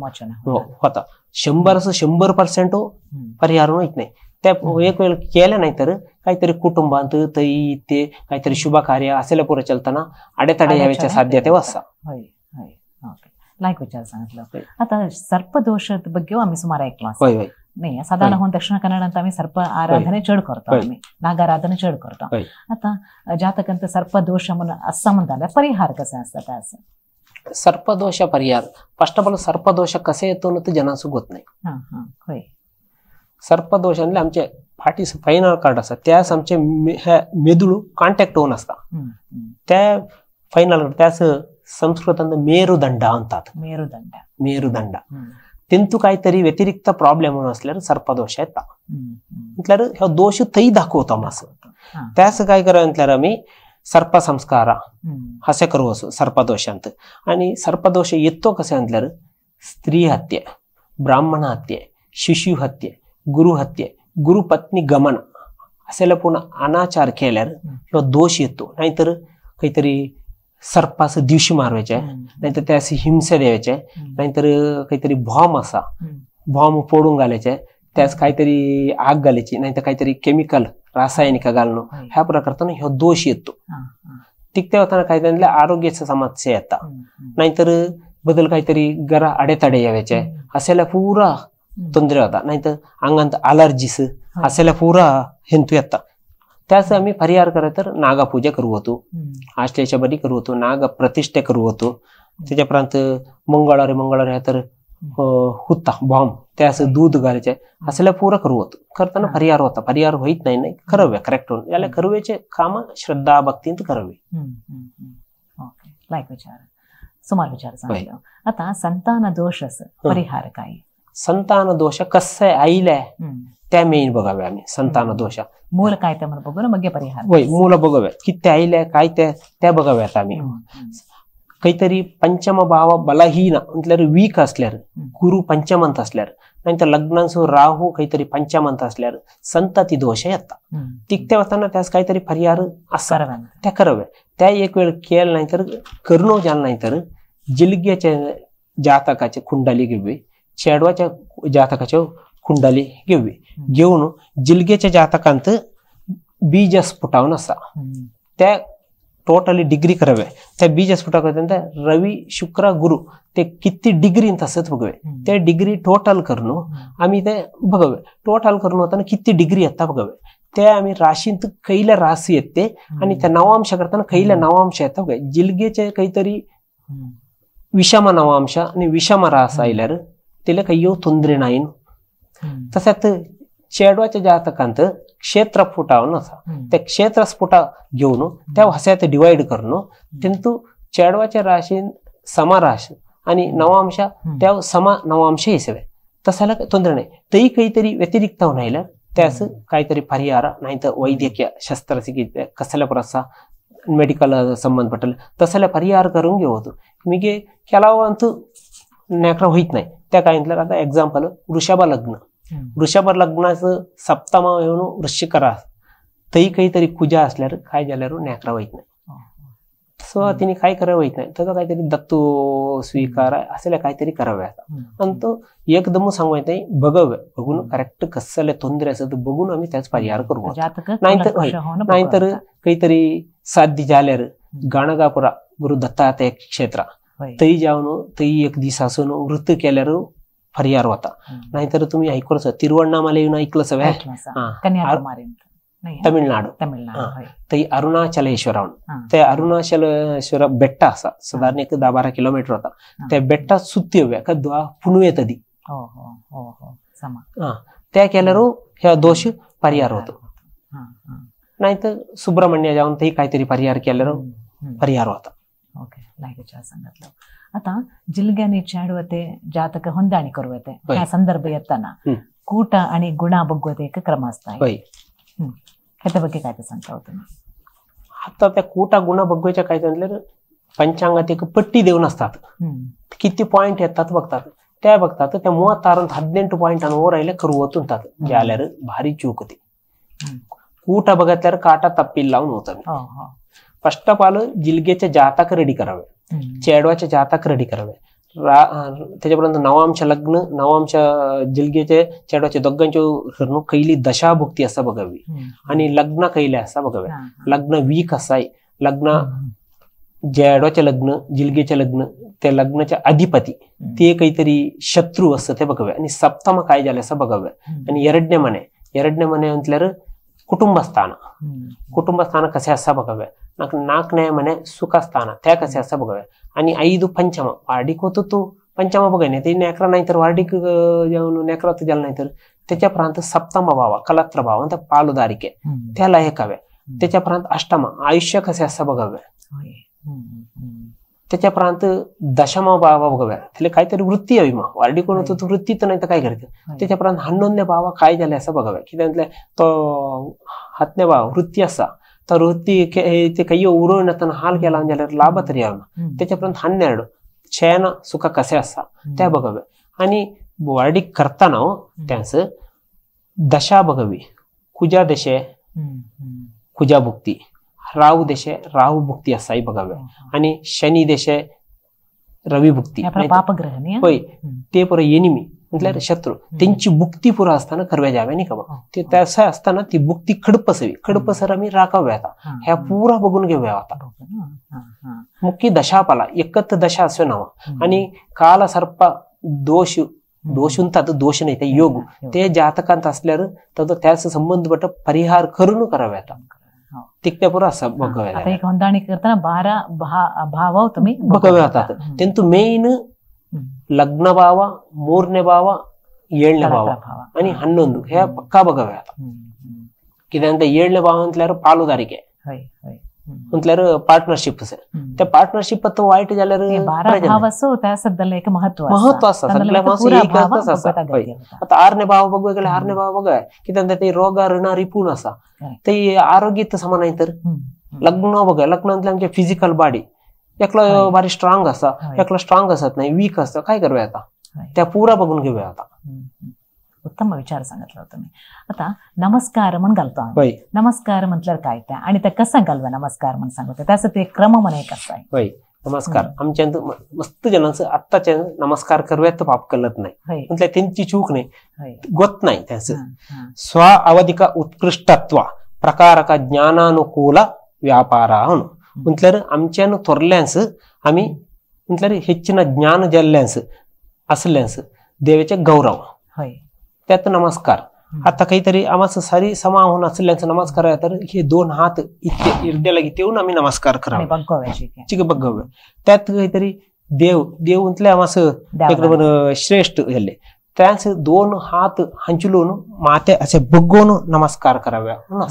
S2: होता 100% परिहार होत नाही. त्या एक वेळ केलं नाही तर काहीतरी कुटुंबांत तई ते काहीतरी शुभ कार्य असेल पुढे चलताना अडेतडे याच्या साध्यते असा.
S1: लायक विचार सांगितलं. आता सर्पदोष ಬಗ್ಗೆ आम्ही सुमार ऐकलो नाही साधारण होऊन दक्षिण कन्नड आम्ही सर्प आराधने चढ करतो आम्ही नागाराधने चढ करतो. आता जातकंत सर्पदोष म्हणून असं म्हणताना परिहार कसा असतात असं
S2: सर्पदोष परिहार फर्स्ट ऑफ ऑल सर्पदोष कसे येतो ना जनांसू होत नाही. सर्पदोष म्हणजे आमचे फाटी फायनल कार्ड असतात त्यास आमचे मेदुळू कॉन्टॅक्ट होऊन असता त्या फायनल त्यास संस्कृतांत मेरुदंड म्हणतात
S1: मेरुदंड
S2: मेरुदंड तेंतु काहीतरी व्यतिरिक्त प्रॉब्लेम होऊन असल्यार सर्पदोष येता म्हटल्यार ह्यो दोष थंय दाखवतो मासो त्यास काय करा म्हटल्यार आमी सर्पसंस्कार असे करू असो सर्पदोषांत. आणि सर्पदोष येतो कसे म्हटल्यार स्त्री हत्या ब्राह्मण हत्या शिशु हत्या गुरु हत्या गुरुपत्नी गमन असेला पुन्हा अनाचार केल्यार ह्यो दोष येतो. नाहीतर काहीतरी सर्पास दिवशी मारवायचे नाहीतर त्यास हिंसा द्यायचे नाहीतर काहीतरी बॉम्ब असा बॉम्ब फोडून घालायचे त्यास काहीतरी आग घालायची नाहीतर काहीतरी केमिकल रासायनिक घालणं ह्या प्रकारचा ह्यो दोष येतो. तिकते होताना काही त्यांना आरोग्याची समस्या येतात नाहीतर बदल काहीतरी गरा अडेतडे यावायचे असेला पुरा ತೊಂದರೆ होता नाहीतर अंगांत अलर्जीस असेला पुरा हेंतू येता. त्यास आम्ही परिहार करत तर नागापूजा करू होतो आश्लेषा बली करू होतो नाग प्रतिष्ठा करू होतो. त्याच्या प्रांत मंगळवारी मंगळवारी तर हुत्ता बॉम्ब त्यास दूध घालायचे असल्या पुरा करू होतो करताना परिहार होता. परिहार होईत नाही नाही करावे करेक्ट होऊन याला करवेचे काम श्रद्धा भक्तींत करावे.
S1: लायक विचार सुमार विचार सांगितलं. आता संतान दोष परिहार काय
S2: संतान दोष कसे आईले त्या मेन बघावे आम्ही संतान दोष
S1: मूल काय ते बघू ना मग परिहार
S2: होय मूल बघावे किती आईले काय ते त्या बघाव्यात आम्ही. काहीतरी पंचम भाव बलहीन म्हटल्यार वीक असल्यार गुरु पंचमंत असल्यार नाहीतर लग्नांसो राहू काहीतरी पंचमंत असल्यार संतती दोष येता तिकते वताना त्यास काहीतरी परिहार असा त्या करावे. त्या एक वेळ केलं नाही तर करणं झालं नाही तर जिलग्याच्या जातकाचे कुंडली घेऊया चेडवाच्या जातकाच्या कुंडली घेऊया घेऊन जिलगेच्या जातकांत बीजस्फुटावन असा त्या टोटली डिग्री करावे त्या बीजस्फुटा करताना रवी शुक्र गुरु ते किती डिग्री असत बघावे त्या डिग्री टोटल करून आम्ही ते बघावे टोटल करून होताना किती डिग्री येतात बघावे त्या आम्ही राशींत कैला राशी येते आणि त्या नवांश करताना कैला नवांश येतात बघावे जिलगेचे काहीतरी विषम नवांश आणि विषम रास आयल्यार तिला काही ತೊಂದರೆ नाही. तसेच चेडवाच्या जातकांत क्षेत्रफुटावन असा त्या क्षेत्रस्फुटा घेऊन त्या हस्यात डिवाइड करून तेंतु चेडवाच्या राशी समराश आणि नवांश त्या समा नवांश हिसवे तसाला ತೊಂದರೆ नाही. तरी काहीतरी व्यतिरिक्त नाही त्यास काहीतरी परिहार नाही तर वैद्यकीय शस्त्रचिकित्सा कसल्या पुरसा मेडिकल संबंधपटलं तसल्या परिहार करून घेऊ मी ಕೆಲವಂತೂ न्याकरा होईत नाही. त्या काय म्हटलं आता एक्झाम्पल वृषभ लग्न वृषभ लग्नाचं सप्तमा येऊन वृश्चिक रास तरी काहीतरी कुजा असल्यावर काय झाल्यावर न्याकरा होईत नाही. सो तिने काय करावं होईत नाही त्याचा काहीतरी दत्तू स्वीकार असल्या काहीतरी करावे आता आणि तो एकदम सांगू येत नाही बघावे बघून करेक्ट कसले ತೊಂದರೆ असं बघून आम्ही त्याच परिहार करू. नाहीतर नाहीतर काहीतरी साध्य झाल्यावर गाणगापुरा गुरु दत्तात्रय क्षेत्र थंय जावन थंय एक दीस आसून वृत्त केल्यार परिहार वता. नाहीतर तुम्ही ऐकलं तिरुवण्णामलई येऊन ऐकलं सगळं तमिळनाडू थंय अरुणाचलेश्वर ते अरुणाचलेश्वर बेट्ट आसा सादारण एक 10-12 किलोमीटर वता. त्या बेट्टा सुत्ती येवया पुणू येता ती त्या केल्यार ह्या दोष परिहार होतो. नाहीतर सुब्रमण्य जावन थंय काहीतरी परिहार केल्यार परिहार होता.
S1: ओके, लायकीच्या सांगितलं. आता जिलग्यानी चेडवते जातक ಹೊಂದಾಣಿ ಕರುವತೆ ह्या ಸಂದರ್ಭ येताना कूट आणि गुणा बघवते एक क्रम असता. ह्याच्या ಬಗ್ಗೆ काय ते सांगता तुम्ही?
S2: आता त्या कूटा गुणा बघवायच्या काय म्हटल्यार पंचांगात एक पट्टी देऊन असतात, किती पॉइंट येतात बघतात, त्या बघतात त्या 36 18 पॉइंट ಅನ್ನು ಓರೈಲೆ ಕರುವತ್ತು ಅಂतात ಜಾಲ್ಯಾರ ಭಾರಿ ಚೂಕತಿ. कूट बघितल्यावर काटा तप्पी लावून होता. फर्स्ट ऑफ ऑल जिलगेच्या जातक रेडी करावे, चेडवाच्या जातक रेडी करावे. त्याच्यापर्यंत नवांश लग्न नवांश जिलगेचे चेडवाचे दोघांचे कैली दशाभुक्ती असा बघावी आणि लग्न कैले असा बघावे. लग्न वीक असाय, लग्न जेडवाचे लग्न जिलगेचे लग्न त्या लग्नाच्या अधिपती ते काहीतरी शत्रू असतं ते बघावे आणि सप्तम काय झाले असं बघावे. आणि ಎರಡನೇ ಮನೆ ಎರಡನೇ ಮನೆ ಅಂತल्यार कुटुंब स्थान कुटुंब स्थान कसे असा बघावे. 4ನೇ ಮನೆ सुख स्थान त्या कसे असा बघावे. आणि 5 पंचम वार्डिक होतो तो पंचम बघाय नाही ते नेकरा नाही तर वार्डिक नेकरात झालं नाही तर त्याच्या प्रांत सप्तम भावा कलत्र भाव ಅಂತ पालुदारिके त्याला हे कावे. त्याच्या प्रांत अष्टम आयुष्य कसे असा बघावे. त्याच्या प्रांत दशम भावा बघावे, त्याला काहीतरी वृत्ती हवी मग वार्डिक होतो तो वृत्ती तर नाही तर काय करायचं. त्याच्या प्रांत 11 भावा काय झाले असं बघावे की त्यातले तो 10ನೇ भाव वृत्ती असा तर वृत्ती ते काही उरवण्यात हाल केला झाल्यावर लाभ तरी यावं. त्याच्यापर्यंत 12 चयन सुख कसे असा त्या बघावे. आणि वार्डिक करताना त्यांचं दशा बघावी, कुजा दशे कुजा भुक्ती, राहू दशे राहू भुक्ती असाही बघावे आणि शनी दशे रवी भुक्ती होय ते पुरा एनिमी म्हटल्यार शत्रू त्यांची भुक्ती पुरा असताना करव्या जावे नाही का बा ते तसं असताना ती भुक्ती खडपसवी खडपसर आम्ही राखाव्या आता ह्या पुरा बघून घेऊया आता. मुख्य दशापाला एकत्र दशा असो नावा आणि काल सर्प दोष दोष उंतात दोष नाही ते योग ते जातकांत असल्यावर तर त्याचा संबंधपट परिहार करून करावे आता तिकट्या पुरा असं बघाव्या.
S1: आता एक ಹೊಂದಾಣಿ करताना 12 भाव तुम्ही
S2: बघाव्या होतात. त्यांचं मेन लग्न भाव 3ನೇ ಭಾವ 7ನೇ ಭಾವ आणि 11 ह्या पक्का बघाव्या आता. कित्याक 7ನೇ ಭಾವ म्हटल्यार पालुदारिके म्हटल्यार पार्टनरशिप त्या पार्टनरशिप वाईट जाल्यार
S1: 12 भाव असो त्या सध्याला एक महत्व
S2: महत्व आसा सगळ्या आसा. आता 6ನೇ भाव बघूया गेल्यार 6ನೇ भाव बघूया कित्याक ते रोग ऋण रिपून आसा ते आरोग्य समान नाही तर. लग्न बघूया लग्न म्हटल्यार आमचे फिजिकल बॉडी एकलो भारी स्ट्रॉंग असा एकलो स्ट्रॉंग असत नाही वीक असतं काय करूया आता त्या पुरा बघून घेऊया आता.
S1: उत्तम विचार सांगितला तुम्ही. आता नमस्कार म्हण घालतो आम्ही, नमस्कार म्हटल्यावर काय त्या आणि त्या कसं घालवा नमस्कार म्हण सांगतो त्याचं ते क्रम म्हणे कसं आहे?
S2: होय नमस्कार आमच्या मस्त जणांचं आत्ताच्या नमस्कार करूयात तर पाप कळत नाही म्हटलं त्यांची चूक नाही गोत नाही त्यांचं. स्व अवधिका उत्कृष्टत्व प्रकारका ज्ञानानुकूल व्यापारा म्हटल्यार आमच्यान थोरल्यांस आम्ही म्हटल्यार ಹೆಚ್ಚಿನ ज्ञान जाल्ल्यांस असल्यांस देवाचे गौरव त्यात नमस्कार. आता काहीतरी आम्हाला सारी समा होऊन असल्यांचा नमस्कार आहे तर हे 2 हात इथे हिरद्याला घेऊन आम्ही नमस्कार करावा चिक बघावे. त्यात काहीतरी देव देव म्हटले आम्हाला एकदम श्रेष्ठ झाले त्याच 2 हात हंचलून माते असे बघून नमस्कार कराव्या म्हणून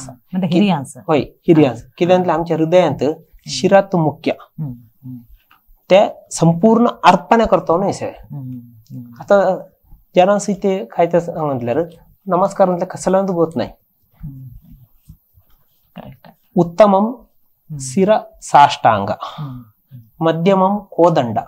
S2: असा होय हिरियांस कित्याक आमच्या हृदयांत शिरात मुख्य त्या संपूर्ण अर्पण करतो ना हे. आता जनांस इथे काय म्हटल्यार नमस्कार म्हटलं कसला होत नाही. उत्तमम शिर साष्टांग मध्यमम कोदंड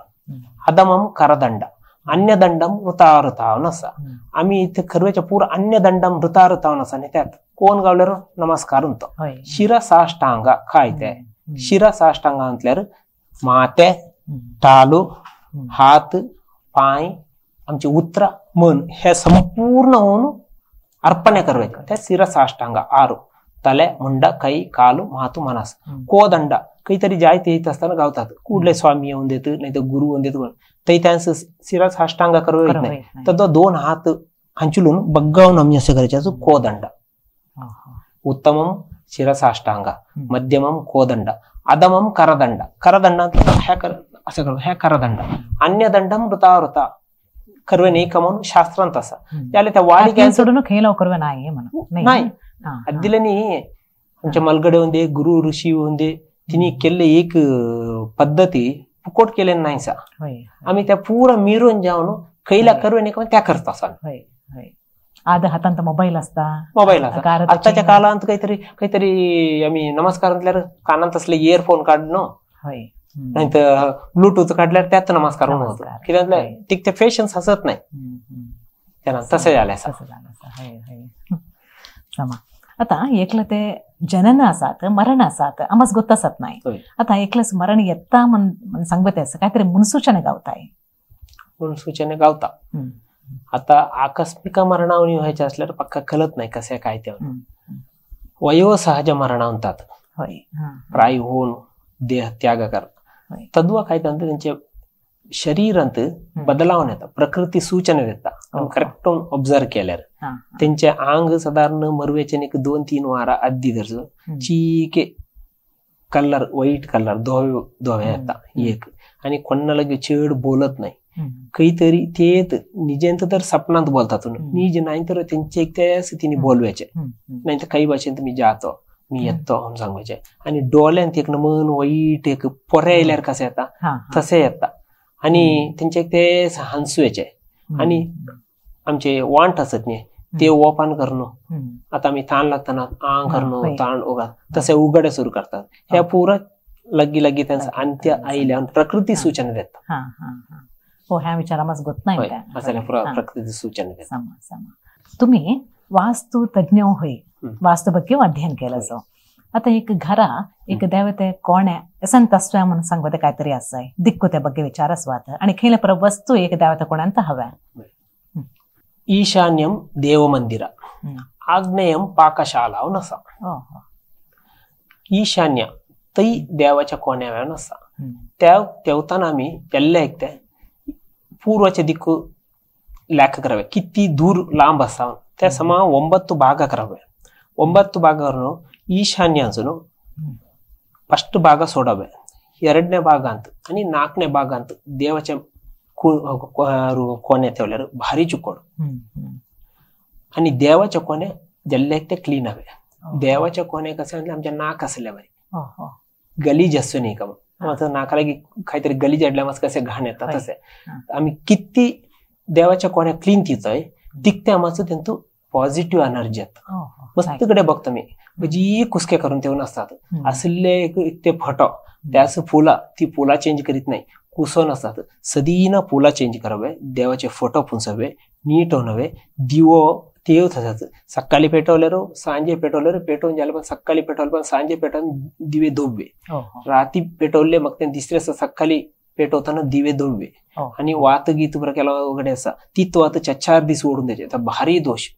S2: अधमम करदंड अन्यदंडम ऋताऋतावन असा आम्ही इथे खरवेच्या पूर अन्यदंडम ऋताऋतावन असा आणि त्यात कोण गावल्यार नमस्कार म्हणतो. शिर साष्टांग काय ते शिर साष्टांग म्हटल्यार माते टाळू हात पाय आमचे उतरा मन हे संपूर्ण होऊन अर्पणे करवे त्या शिर साष्टांग 6 ತಲೆ ಮುಂಡ ಕೈ ಕಾಲು ಮಾತು ಮನಸ್ಸು. ಕೋದಂಡ काहीतरी जायते येत असताना गावतात कुठले स्वामी येऊन देत नाही तर गुरु येऊन देत तरी त्यांचं शिरास साष्टांग करवे येत नाही तर तो दोन हात हंचलून बग्गावून आम्ही असं करायचं कोदंड. उत्तमम शिरसाष्टांग, मध्यमम कोदंड, अधमम करदंड. करदंड ह्या असं करू ह्या करदंड. अन्यदंडम ऋता ऋता करवे नाही म्हणून शास्त्रांत असा त्याला त्या वाडी
S1: सोडून खेळ करवे नाही
S2: नाही अद्दिలని आमच्या मलगडे होते गुरु ऋषी होते तिने केले एक पद्धती फुकोट केले नाही सा. आम्ही त्या पुरा मिरून जाऊन कैला करवे नाही त्या करत असा.
S1: आद हातांत मोबाईल असता
S2: मोबाईल असता. आताच्या काळांत काहीतरी काहीतरी आम्ही नमस्कार म्हटल्यावर कानांत असले इयरफोन काढणं नाही तर ब्लूटूथ काढल्यावर त्यात नमस्कार होतो कित्याक ते फॅशन हसत नाही त्यांना तसं झालं.
S1: आता एकलं ते जनन आसात मरण आसात आमच गोत्तासत नाही. आता एकलंच मरण येता म्हण सांगते असं काहीतरी मुनसूचने गावताय
S2: मुनसूचने गावता. आता आकस्मिक मरणावणी व्हायचे असल्यावर पक्का कळत नाही कसं काय ते. वयोसहज मरण म्हणतात प्राय होऊन देह त्याग कर तद्वा काय त्यांचे शरीरांत बदलावून येतात प्रकृती सूचना देता करेक्ट ऑब्झर्व केल्यावर त्यांचे आंग साधारण मरवेचे एक 2-3 वारा आधी धरचं चीके कलर व्हाईट कलर धोवे धोवे येतात एक आणि कोणाला चेड बोलत नाही काहीतरी ते निजेंत तर सपनात बोलतात निज नाही तर त्यांचे एक तिने बोलवायचे नाही तर काही भाषेत मी जातो मी येतो म्हणून सांगायचे. आणि डोळ्यांत एक मन वाईट एक पोऱ्या येल्यावर कसं येतात तसे येतात आणि त्यांचे एक ते हंसवायचे. आणि आमचे वांट असत नाही ते ओपन करणं आता आम्ही ताण लागताना आंग करणं ताण उगा तसे उघडे सुरू करतात ह्या पुरा लगी लगी त्यांचं अंत्य आईल्या प्रकृती सूचना देतात.
S1: हो ह्या विचारामाच गोत नाही
S2: प्रकृती सूचना देतात.
S1: तुम्ही वास्तु तज्ञ होय वास्तु ಬಗ್ಗೆ अध्ययन केलं. आता एक घरा एक देवते कोणे असन तस्व्या म्हणून सांगते काहीतरी असं आहे दिक्कू त्या ಬಗ್ಗೆ विचार असवात आणि खेळ पर वस्तू एक देवते कोण्यांत हव्या.
S2: ईशान्यम देवमंदिर आग्नेयम पाकशाला नसा. ईशान्य तै देवाच्या कोण्या नसा त्या तेवताना आम्ही त्याला ऐकते पूर्वाच्या दिक्कू ಲೆಕ್ಕ करावे किती दूर लांब असावं त्या समा 9 भाग करावे. 9 ಭಾಗವನ್ನು ಈಶಾನ್ಯ ಫಸ್ಟ್ ಭಾಗ सोडावे 2ನೇ ಭಾಗ ಅಂತ आणि 4ನೇ ಭಾಗ ಅಂತ देवाच्या कोणे ठेवल्यावर भारी चुकोड आणि देवाच्या कोणे जल्ले ते क्लीन हवे. देवाच्या कोणे कसं म्हणजे आमच्या नाक असल्या बाई गलीज असतो नाही का मग नाकाला काहीतरी गलीज अडल्या मग कसे घाण येतात तसे आम्ही किती देवाच्या कोण्या क्लीन तिथं तिकते आमचं त्यांचं पॉझिटिव्ह एनर्जी येतात. मस्त कडे बघतो मी म्हणजे कुसके करून ठेवून असतात असले ते फोटो त्यास फुला ती फुला चेंज करीत नाही कुसो नसतात सदीना फुला चेंज करावे देवाचे फोटो पुंसावे नीट होणावे दिवो ते तसंच सकाळी पेटवल्यावर सांजे पेटवल्यावर पेटवून झालं पण सकाळी पेटवलं पण सांजे पेटवून दिवे धुवे रात्री पेटवले मग ते दुसऱ्या सकाळी पेटवताना दिवे धुवे आणि वात गीत केला वगैरे असा तीत वात 4 दिवस ओढून द्यायचे तर भारी दोष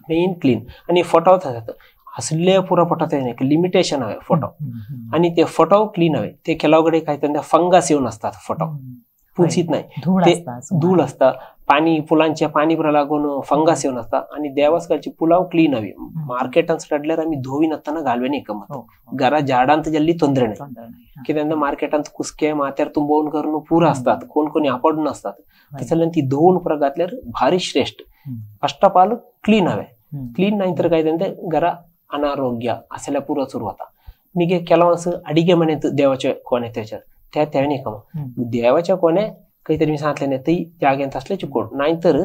S2: मेन क्लीन. आणि फोटो तसंच असले पुरा फोटो लिमिटेशन हवे फोटो आणि ते फोटो क्लीन हवे ते ಕೆಲವकडे काय त्यांना फंगस येऊन असतात फोटो पुसित नाही ते धूळ असतात पाणी फुलांच्या पाणी पुरा लागून फंगस येऊन असतात. आणि देवासकडची पुलाव क्लीन हवी मार्केटात सडल्यावर आम्ही धुवी नसताना घालवे नाही कमत घरा झाडांत जल्ली ತೊಂದರೆ नाही की त्यांना मार्केटात कुसके मात्यावर तुंबवून करून पुरा असतात कोण कोणी आपडून असतात त्याच्यानं ती धुवून पुरा घातल्यावर भारी श्रेष्ठ. फर्स्ट ऑफ ऑल क्लीन हवे क्लीन नाही तर काय त्यांचे घरा अनारोग्य असल्या पुरा सुरू होता. मी ಕೆಲವೊಂದು अडिगे मनेत देवाच्या कोणे त्याच्यात त्या त्याने कम देवाच्या कोणे काहीतरी मी सांगितलं नाही ते जागेंत असले चुकोड नाहीतर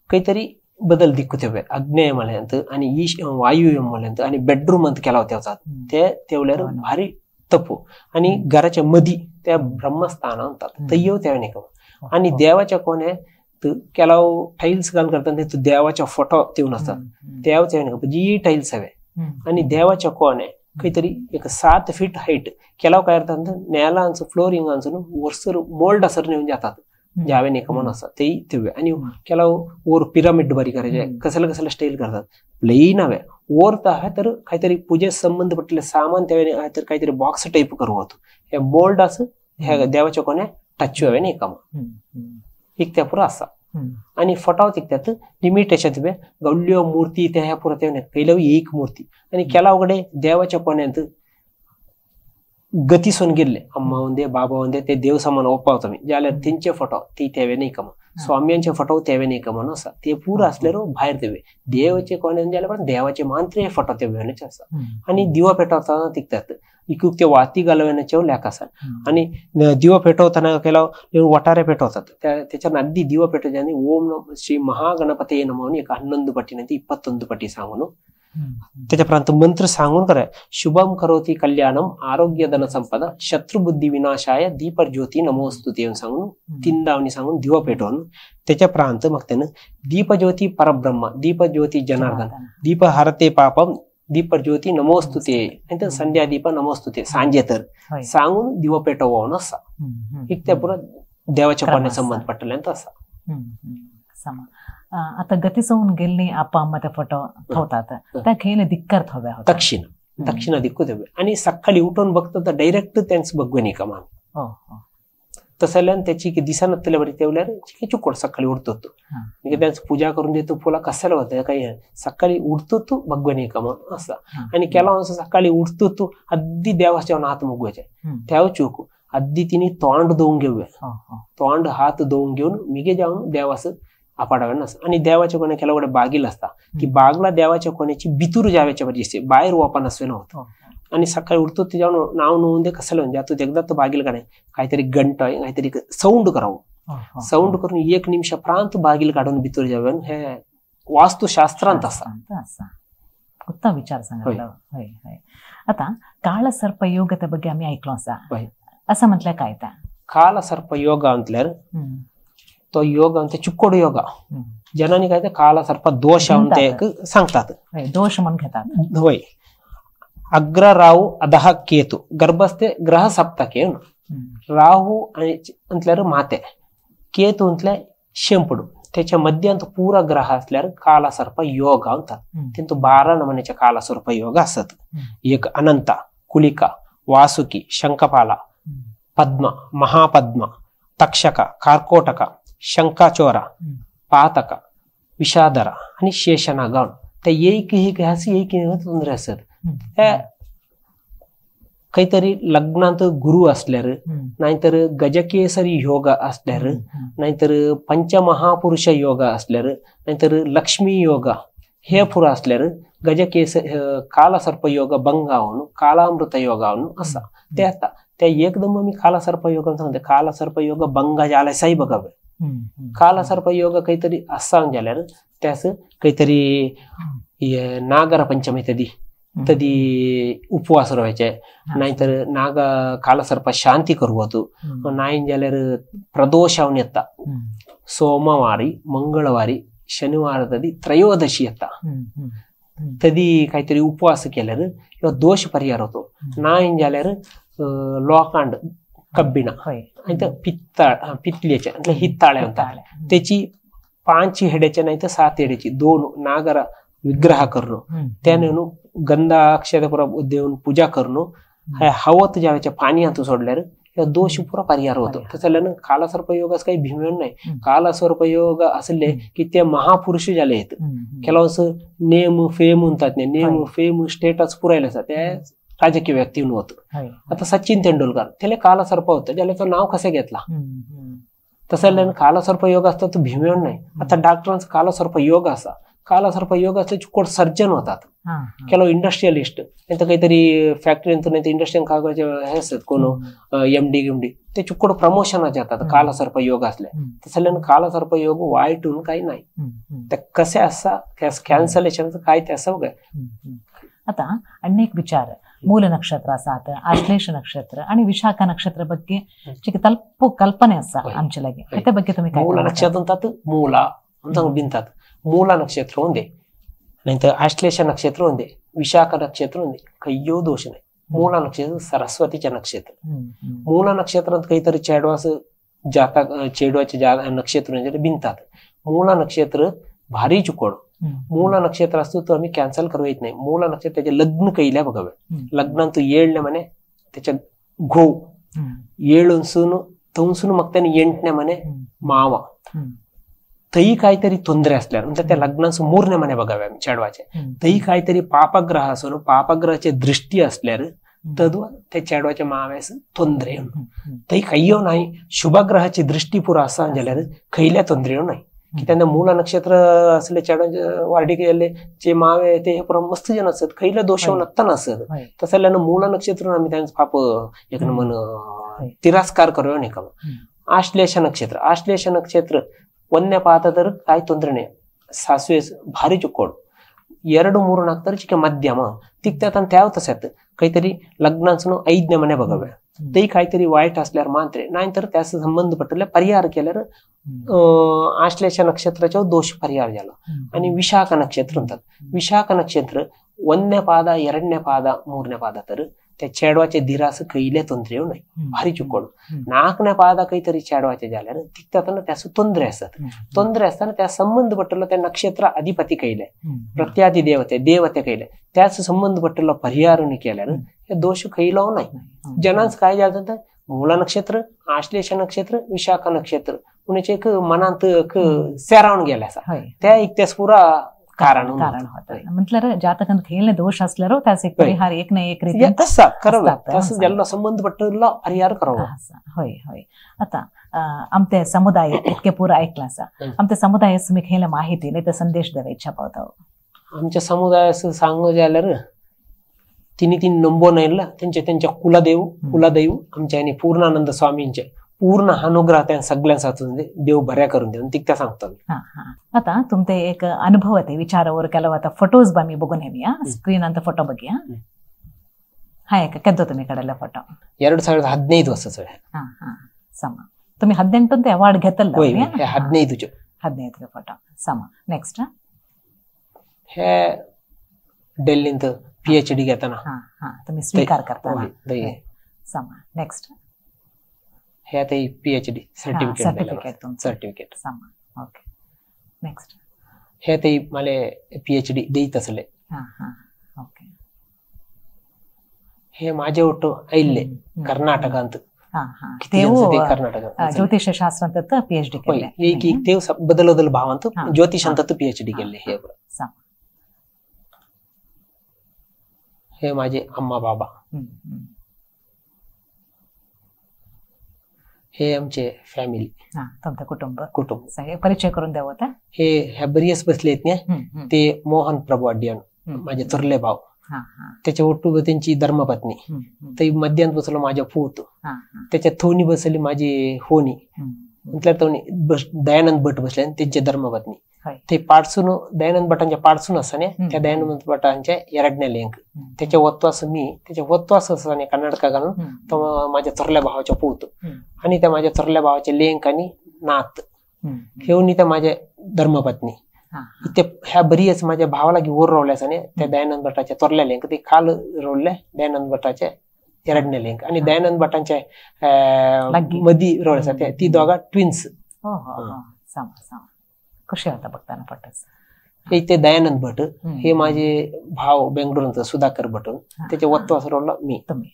S2: काहीतरी बदल दिक्कू तेवे अग्नेय मल्यांत आणि ईश वायु मल्यांत आणि बेडरूम अंत केला होत्या ते तेवल्यावर भारी तपो आणि घराच्या मधी त्या ब्रह्मस्थान म्हणतात तय्यो त्याने कम. आणि देवाच्या कोणे ಕೆಲವು टाईल्स घालून करतात ते देवाच्या फोटो तेवून असतात देवाच्या जी टाईल्स हवे आणि देवाच्या कोणे काहीतरी एक 7 फीट हाईट ಕೆಲವು काय करतात नेलांचं फ्लोरिंग आमचं वरसर मोल्ड असर नेऊन जातात जावे नाही म्हणून असतात ते तेवे. आणि ಕೆಲವು ओर पिरामिड बरी करायचे कसलं कसलं स्टाईल करतात प्लेन हवे ओर तर आहे तर काहीतरी पूजे संबंधपटले सामान त्यावेळी आहे तर काहीतरी बॉक्स टाईप करू होतो हे मोल्ड असं ह्या देवाच्या कोण्या टच हवे नाही का एक त्या पुरा असा. आणि फटाव तिकत्यात लिमिटेशन तिबे गवल्यो मूर्ती त्या ह्या पुरा त्याने कैलव एक मूर्ती. आणि ಕೆಲವು देवाच्या कोण्यात गतीसून गेले अम्मा ಒಂದೇ बाबा ಒಂದೇ ते देव समान ओपावतो मी ज्याला त्यांचे फोटो ती त्यावे नाही कमा स्वाम्यांचे फोटो त्यावे नाही कमा नसा ते पुरा असल्यावर बाहेर देवे देवाचे कोणे जाल्यार पण देवाचे मांत्रे फोटो ते वेण्याचे आसा. आणि दिवा पेटवताना तिकतात इकूक ते वाती घालवण्याचे लेख आसा. आणि दिवा पेटवताना केला वटारे पेटवतात त्याच्या नदी दिवा पेटवचे आणि ओम श्री महागणपती नमः एक 11 पटी नाही 21 पटी सांगून त्याच्या प्रांत मंत्र सांगून करा शुभम करोती कल्याणम आरोग्य धन संपदा शत्रुबुद्धी विनाशाय दीपज्योती नमोस्तुते सांगून तीनदावणी सांगून दिवा पेटवून त्याच्या प्रांत मग त्यानं दीपज्योती परब्रह्म दीपज्योती जनार्दन दीप हरते पापम दीपज्योती नमोस्तुते नाही संध्या दीप नमोस्तुते सांजे तर सांगून दिवा पेटवून असा एक त्या पुरा देवाच्या कोण्या संबंध पडले असा.
S1: आता गतीसोन गेल्ली आपा अम्मा ते फोटो थवतात त्या खेळ दिक्कर थव्या होता
S2: दक्षिण दक्षिण दिक्कू देवे. आणि सकाळी उठून बघतो तर डायरेक्ट त्यांच बघवे नाही का मान तसल्यान त्याची दिसा नसतले बरी तेवल्यार चुकोड सकाळी उठतो तो म्हणजे त्यांचं पूजा करून देतो फुला कसाला होतं काही सकाळी उठतो तू बघवे नाही का मग असा. आणि केला सकाळी उठतो तू अगदी देवाच्या हात मुगवायचे त्या चूक अगदी तिने तोंड धुवून घेऊया तोंड हात धुवून घेऊन मिगे जाऊन देवाचं आपाडावे नस. आणि देवाच्या कोण्या ಕೆಲವು बागील असता की बागला देवाच्या कोण्याची बितूर जाव्याच्या बरी बाहेर वापा नसवे नव्हतं. आणि सकाळी उठतो ते जाऊन नाव नोंद दे कसं लावून जातो एकदा तो बागील काढे काहीतरी घंट काहीतरी साऊंड करावं साऊंड करून एक निमिषा प्रांत बागील काढून बितूर जावे हे वास्तुशास्त्रांत असा.
S1: उत्तम विचार सांगितलं. होय होय. आता काळसर्प योगाच्या ಬಗ್ಗೆ आम्ही ऐकलो असा असं म्हटलं काय त्या
S2: कालसर्प योग म्हटल्यार तो योग म्हणजे चुक्कोड योग जनानी काय कालसर्प दोष ಅಂತ सांगतात
S1: दोष म्हणून घेतात.
S2: होय. अग्र राहू अधः केतू गर्भस्थे ग्रह सप्तके राहू म्हटल्यार माते केतू म्हटल्यार शेंपडू त्याच्या मध्यांत पुरा ग्रह असल्यार कालसर्प योग म्हणतात. तेंतु 12 नमुन्याचे कालसर्प योग असत. एक अनंत कुलिका वासुकी शंखपाला पद्म महापद्म तक्षक कार्कोटक शंकाचोरा पातक विषादरा आणि शेषनागाव त्या एक एक एक ತೊಂದರೆ असत. त्या काहीतरी लग्नात गुरु असल्यार नाहीतर गजकेसरी योग असल्यार नाहीतर पंचमहापुरुष योग असल्यार नाहीतर लक्ष्मी योग हे पुरा असल्यार गजकेस कालसर्प योग भंगावून कालामृत योगावून असा ते आता त्या एकदम मी कालसर्प योग सांगते कालसर्प योग भंग झाला साई बघावे कालसर्प योग काहीतरी असा झाल्यार त्यास काहीतरी नागर पंचमी तदी तदी उपवास राहायचे नाहीतर नाग कालसर्प शांती करू होतो नाही झाल्यार प्रदोषावून येता सोमवारी मंगळवारी शनिवार तदी त्रयोदशी येता तदी काहीतरी उपवास केल्यार किंवा दोष परिहार होतो. नाही झाल्यार लोखंड कब्बिण पित्ताळ पितल्याचे म्हणजे हित्ताळे म्हणतात त्याची 5 हेड्याचे नाही तर 7 हेड्याची 2 नागर विग्रह करणं त्याने गंध अक्षर पुरा देऊन पूजा करणं हवत ज्यावेळेच्या पाणी हातून सोडल्यार दोष पुरा परिहार होतो. तसं कालसर्प योग काही भीमेन नाही. कालसर्प योग असले की ते महापुरुष झाले आहेत ಕೆಲವೊಂದು नेम फेम म्हणतात नेम फेम स्टेटस पुरायला असतात त्या राजकीय व्यक्ती होतं. आता सचिन तेंडुलकर त्याला कालसर्प होतं ज्याला तो नाव कसं घेतला तसं कालसर्प योग असतो तो भीमेन नाही. आता डॉक्टरांचा कालसर्प योग असा कालसर्प योग असले कोण सर्जन होतात ಕೆಲವು इंडस्ट्रियलिस्ट नाही तर काहीतरी फॅक्टरी नाही इंडस्ट्रियल कागज हे असतात कोण एमडी गिमडी ते चुक्कड प्रमोशन जातात कालसर्प योग असले. तसं कालसर्प योग वाईट काही नाही ते कसे असा कॅन्सलेशन काय ते असं बघा.
S1: आता अनेक विचार मूल नक्षत्र असात आश्लेष नक्षत्र आणि विशाखा नक्षत्र ಬಗ್ಗೆ तल्प कल्पने असा आमच्या लगे त्या ಬಗ್ಗೆ तुम्ही काय
S2: मूल नक्षत्र म्हणतात मूला ಅಂತ बिनतात मूला नक्षत्र ಒಂದೇ नाहीतर आश्लेष नक्षत्र ಒಂದೇ विशाखा नक्षत्र ಒಂದೇ ಕಯ್ಯೋ दोष नाही. मूला नक्षत्र सरस्वतीचे नक्षत्र मूला नक्षत्रात काहीतरी चेडवास जातक चेडवाचे नक्षत्र बिनतात. मूला नक्षत्र भारी चुकोड. मूला नक्षत्र असतो तो आम्ही कॅन्सल करू येत नाही. मूला नक्षत्र त्याचे लग्न कैल्या बघावे. लग्नांतू 7ನೇ ಮನೆ त्याच्या घो 7 तवसून मग त्याने 8ನೇ ಮನೆ मावा तई काहीतरी ತೊಂದರೆ असल्यावर म्हणजे त्या लग्नाचं 3ನೇ मने बघावे चेडवाचे. तई काहीतरी पापग्रह असो पापग्रहाचे दृष्टी असल्यावर तद् त्या चेडवाच्या माव्यास ತೊಂದರೆ तई काहीयो नाही. शुभग्रहाची दृष्टी पुरा असा जाल्यार खयल्या ತೊಂದರೆ नाही. की त्यांना मूला नक्षत्र असले चेडवाचे वार्डी केले जे मावे ते पुरा मस्त जण असत खयल्या दोष नसता नसत. तसं मूला नक्षत्र आम्ही त्यांचा पाप एक मन तिरस्कार करूया नाही का. आश्लेष नक्षत्र आश्लेष नक्षत्र ಒಂದನೇ ಪಾದದರು ಕಾಯಿ ತೊಂದ್ರೆ ಸಾಸಿವೆ ಭಾರಿ ಚುಕ್ಕೋಡು. 2 3 4 ಚಿಕ್ಕ ಮಧ್ಯಮ तिकतात आणि त्या तसं काहीतरी लग्नाचं 5ನೇ मने बघावे. ते काहीतरी वाईट असल्यावर मात्र नाहीतर त्याचा संबंध पटले परिहार केल्यावर आश्लेष नक्षत्राचा दोष परिहार झाला. आणि विशाख नक्षत्र म्हणतात. विशाख नक्षत्र 1ನೇ ಪಾದ 2ನೇ ಪಾದ 3ನೇ ಪಾದ तर त्या चेडवाचे धीरास कैले ತೊಂದರೆ नाही भारी चुकोड. 4ನೇ पादा काहीतरी चेडवाचे झाल्यावर तिकतात त्याचं ತೊಂದರೆ असतात. ತೊಂದರೆ असताना त्या संबंध पटलं त्या नक्षत्र अधिपती कैले प्रत्यादी देवते देवते कैले त्याच संबंध पटलं परिहार केल्यावर हे दोष कैलाव नाही. जनांच काय झालं तर मूला नक्षत्र आश्लेष नक्षत्र विशाखा नक्षत्र कुणाचे एक मनात एक सेरावून गेला असा त्या एक त्यास पुरा कारण
S1: कारण होतं. म्हटलं जातकांत खेळणे दोष असल्यावर त्याचा एक परिहार एक ना एक रीती
S2: करावा संबंध पटला परिहार करावा.
S1: होय होय. आता आमचे समुदाय इतके पुरा ऐकला असा आमच्या समुदायास तुम्ही खेळल्या माहिती नाही तर संदेश द्यावा इच्छा पावता.
S2: आमच्या समुदायास सांगू जाल्यार तिन्ही तीन नंबो नाही त्यांच्या त्यांच्या कुलदेव कुलदैव आमच्या आणि पूर्णानंद स्वामींचे पूर्ण अनुग्रह त्या सगळ्यांचा देव बऱ्या करून देऊन तिकता सांगतो.
S1: आता तुमचे एक अनुभव ते विचारावर ಕೆಲವು आता फोटोज बा मी बघून येऊया. स्क्रीन ಅಂತ फोटो बघूया. हा एक केದ್ದು तुम्ही कडेला फोटो
S2: 2015 वर्ष सर.
S1: हा हा समा तुम्ही 18 ಅಂತ अवॉर्ड घेतलं.
S2: 15
S1: 15 फोटो समा. नेक्स्ट
S2: हे दिल्लीत PhD घेताना.
S1: हा हा तुम्ही स्वीकार करताना समा. नेक्स्ट
S2: हे आता PhD certificate
S1: certificate तुमचं
S2: सर्टिफिकेट
S1: समा. ओके नेक्स्ट
S2: हे ते मला PhD देत असले.
S1: हा हा ओके.
S2: हे माझे ಒಟ್ಟು ಇಲ್ಲೇ कर्नाटक ಅಂತ.
S1: हा हा ते ज्योतिष शास्त्र ಅಂತ PhD केले.
S2: ಈಗ ಈಗ ದೇವ್ ಬದಲದಲ್ ಭಾವ ಅಂತ ಜ್ಯೋತಿಷ ಅಂತ PhD केले. हे
S1: समा.
S2: हे माझे अम्मा बाबा. हे आमचे फॅमिली
S1: तुमचं कुटुंब
S2: कुटुंब
S1: सगळे परिचय करून द्यावं होता.
S2: हे ह्या बरीच बसले आहेत ना ते मोहन प्रभू अड्डियान माझे थोरले भाऊ. त्याच्या ಒಟ್ಟು त्यांची धर्मपत्नी. ते मध्यांत बसलो माझ्या पूत. त्याच्या थोनी बसली माझी होनी म्हटलं तोनी दयानंद भट बसले त्यांची धर्मपत्नी. ते पाडसून दयानंद भटांच्या पाडसून असताना त्या दयानंद भटांच्या ಎರಡನೇ लेंक त्याच्या वत्वास मी त्याच्या वत्वास असताना कर्नाटका घालून तो माझ्या थोरल्या भावाच्या पूत आणि त्या माझ्या थोरल्या भावाचे लेंक आणि नात हेवनी त्या माझ्या धर्मपत्नी. इथे ह्या बरीच माझ्या भावाला वर रोवल्यास आणि त्या दयानंद भटाच्या थोरल्या लेंक ते खाल रोवले दयानंद भटाच्या ಎರಡನೇ लेंक आणि दयानंद भटांच्या मधी रोवल्या ती दोघा ट्विन्स.
S1: खुशी होता बघताना फोटोज.
S2: हे ते दयानंद भट हे माझे भाव बेंगळुरूचा सुधाकर भट त्याच्या वत्वास रोवला मी.
S1: तुम्ही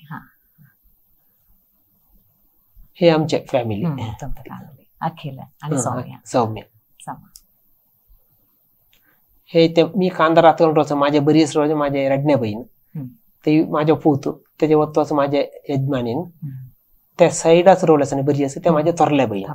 S2: हे आमच्या फॅमिली
S1: अखिल आणि सौम्य.
S2: सौम्य हे ते मी कांदा रात्र माझ्या बरीच रोज माझ्या रडण्या बहीण ते माझ्या पूत त्याच्या वत्वास माझ्या यजमानीन त्या साईडाच रोवल्यास आणि बरी असं त्या माझ्या थोरल्या बहीण.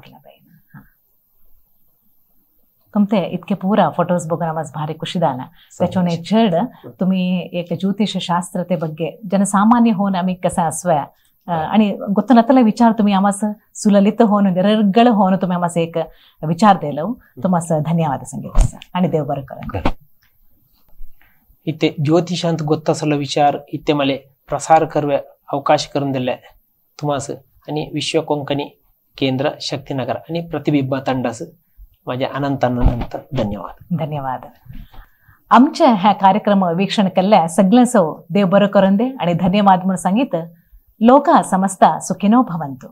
S1: तुमचे इतके पुरा फोटोज बघून आम्हाला भारी खुशी झाला. त्याच्याने चढ तुम्ही एक ज्योतिष शास्त्र ते ಬಗ್ಗೆ जनसामान्य होऊन आम्ही कसा असव्या आणि ಗೊತ್ತನತ್ತಲ विचार तुम्ही आम्हाला सुललित होऊन निरर्गळ होऊन तुम्ही आम्हाला एक विचार दिलो. तुम्हाला धन्यवाद संगीत आणि देव बरं करा.
S2: इथे ज्योतिषांत ಗೊತ್ತಸಲ विचार इथे मला प्रसार करवे अवकाश करून दिले तुम्हाला आणि विश्व कोंकणी केंद्र शक्तीनगर आणि प्रतिबिंब ತಂಡस माझ्या अनंत अनंत धन्यवाद.
S1: धन्यवाद. आमच्या ह्या कार्यक्रम वीक्षण केल्ल्या सगळ्यांसो देव बरं करून दे आणि धन्यवाद म्हणून सांगितलं. लोका समस्ता सुखिनो भवन्तु.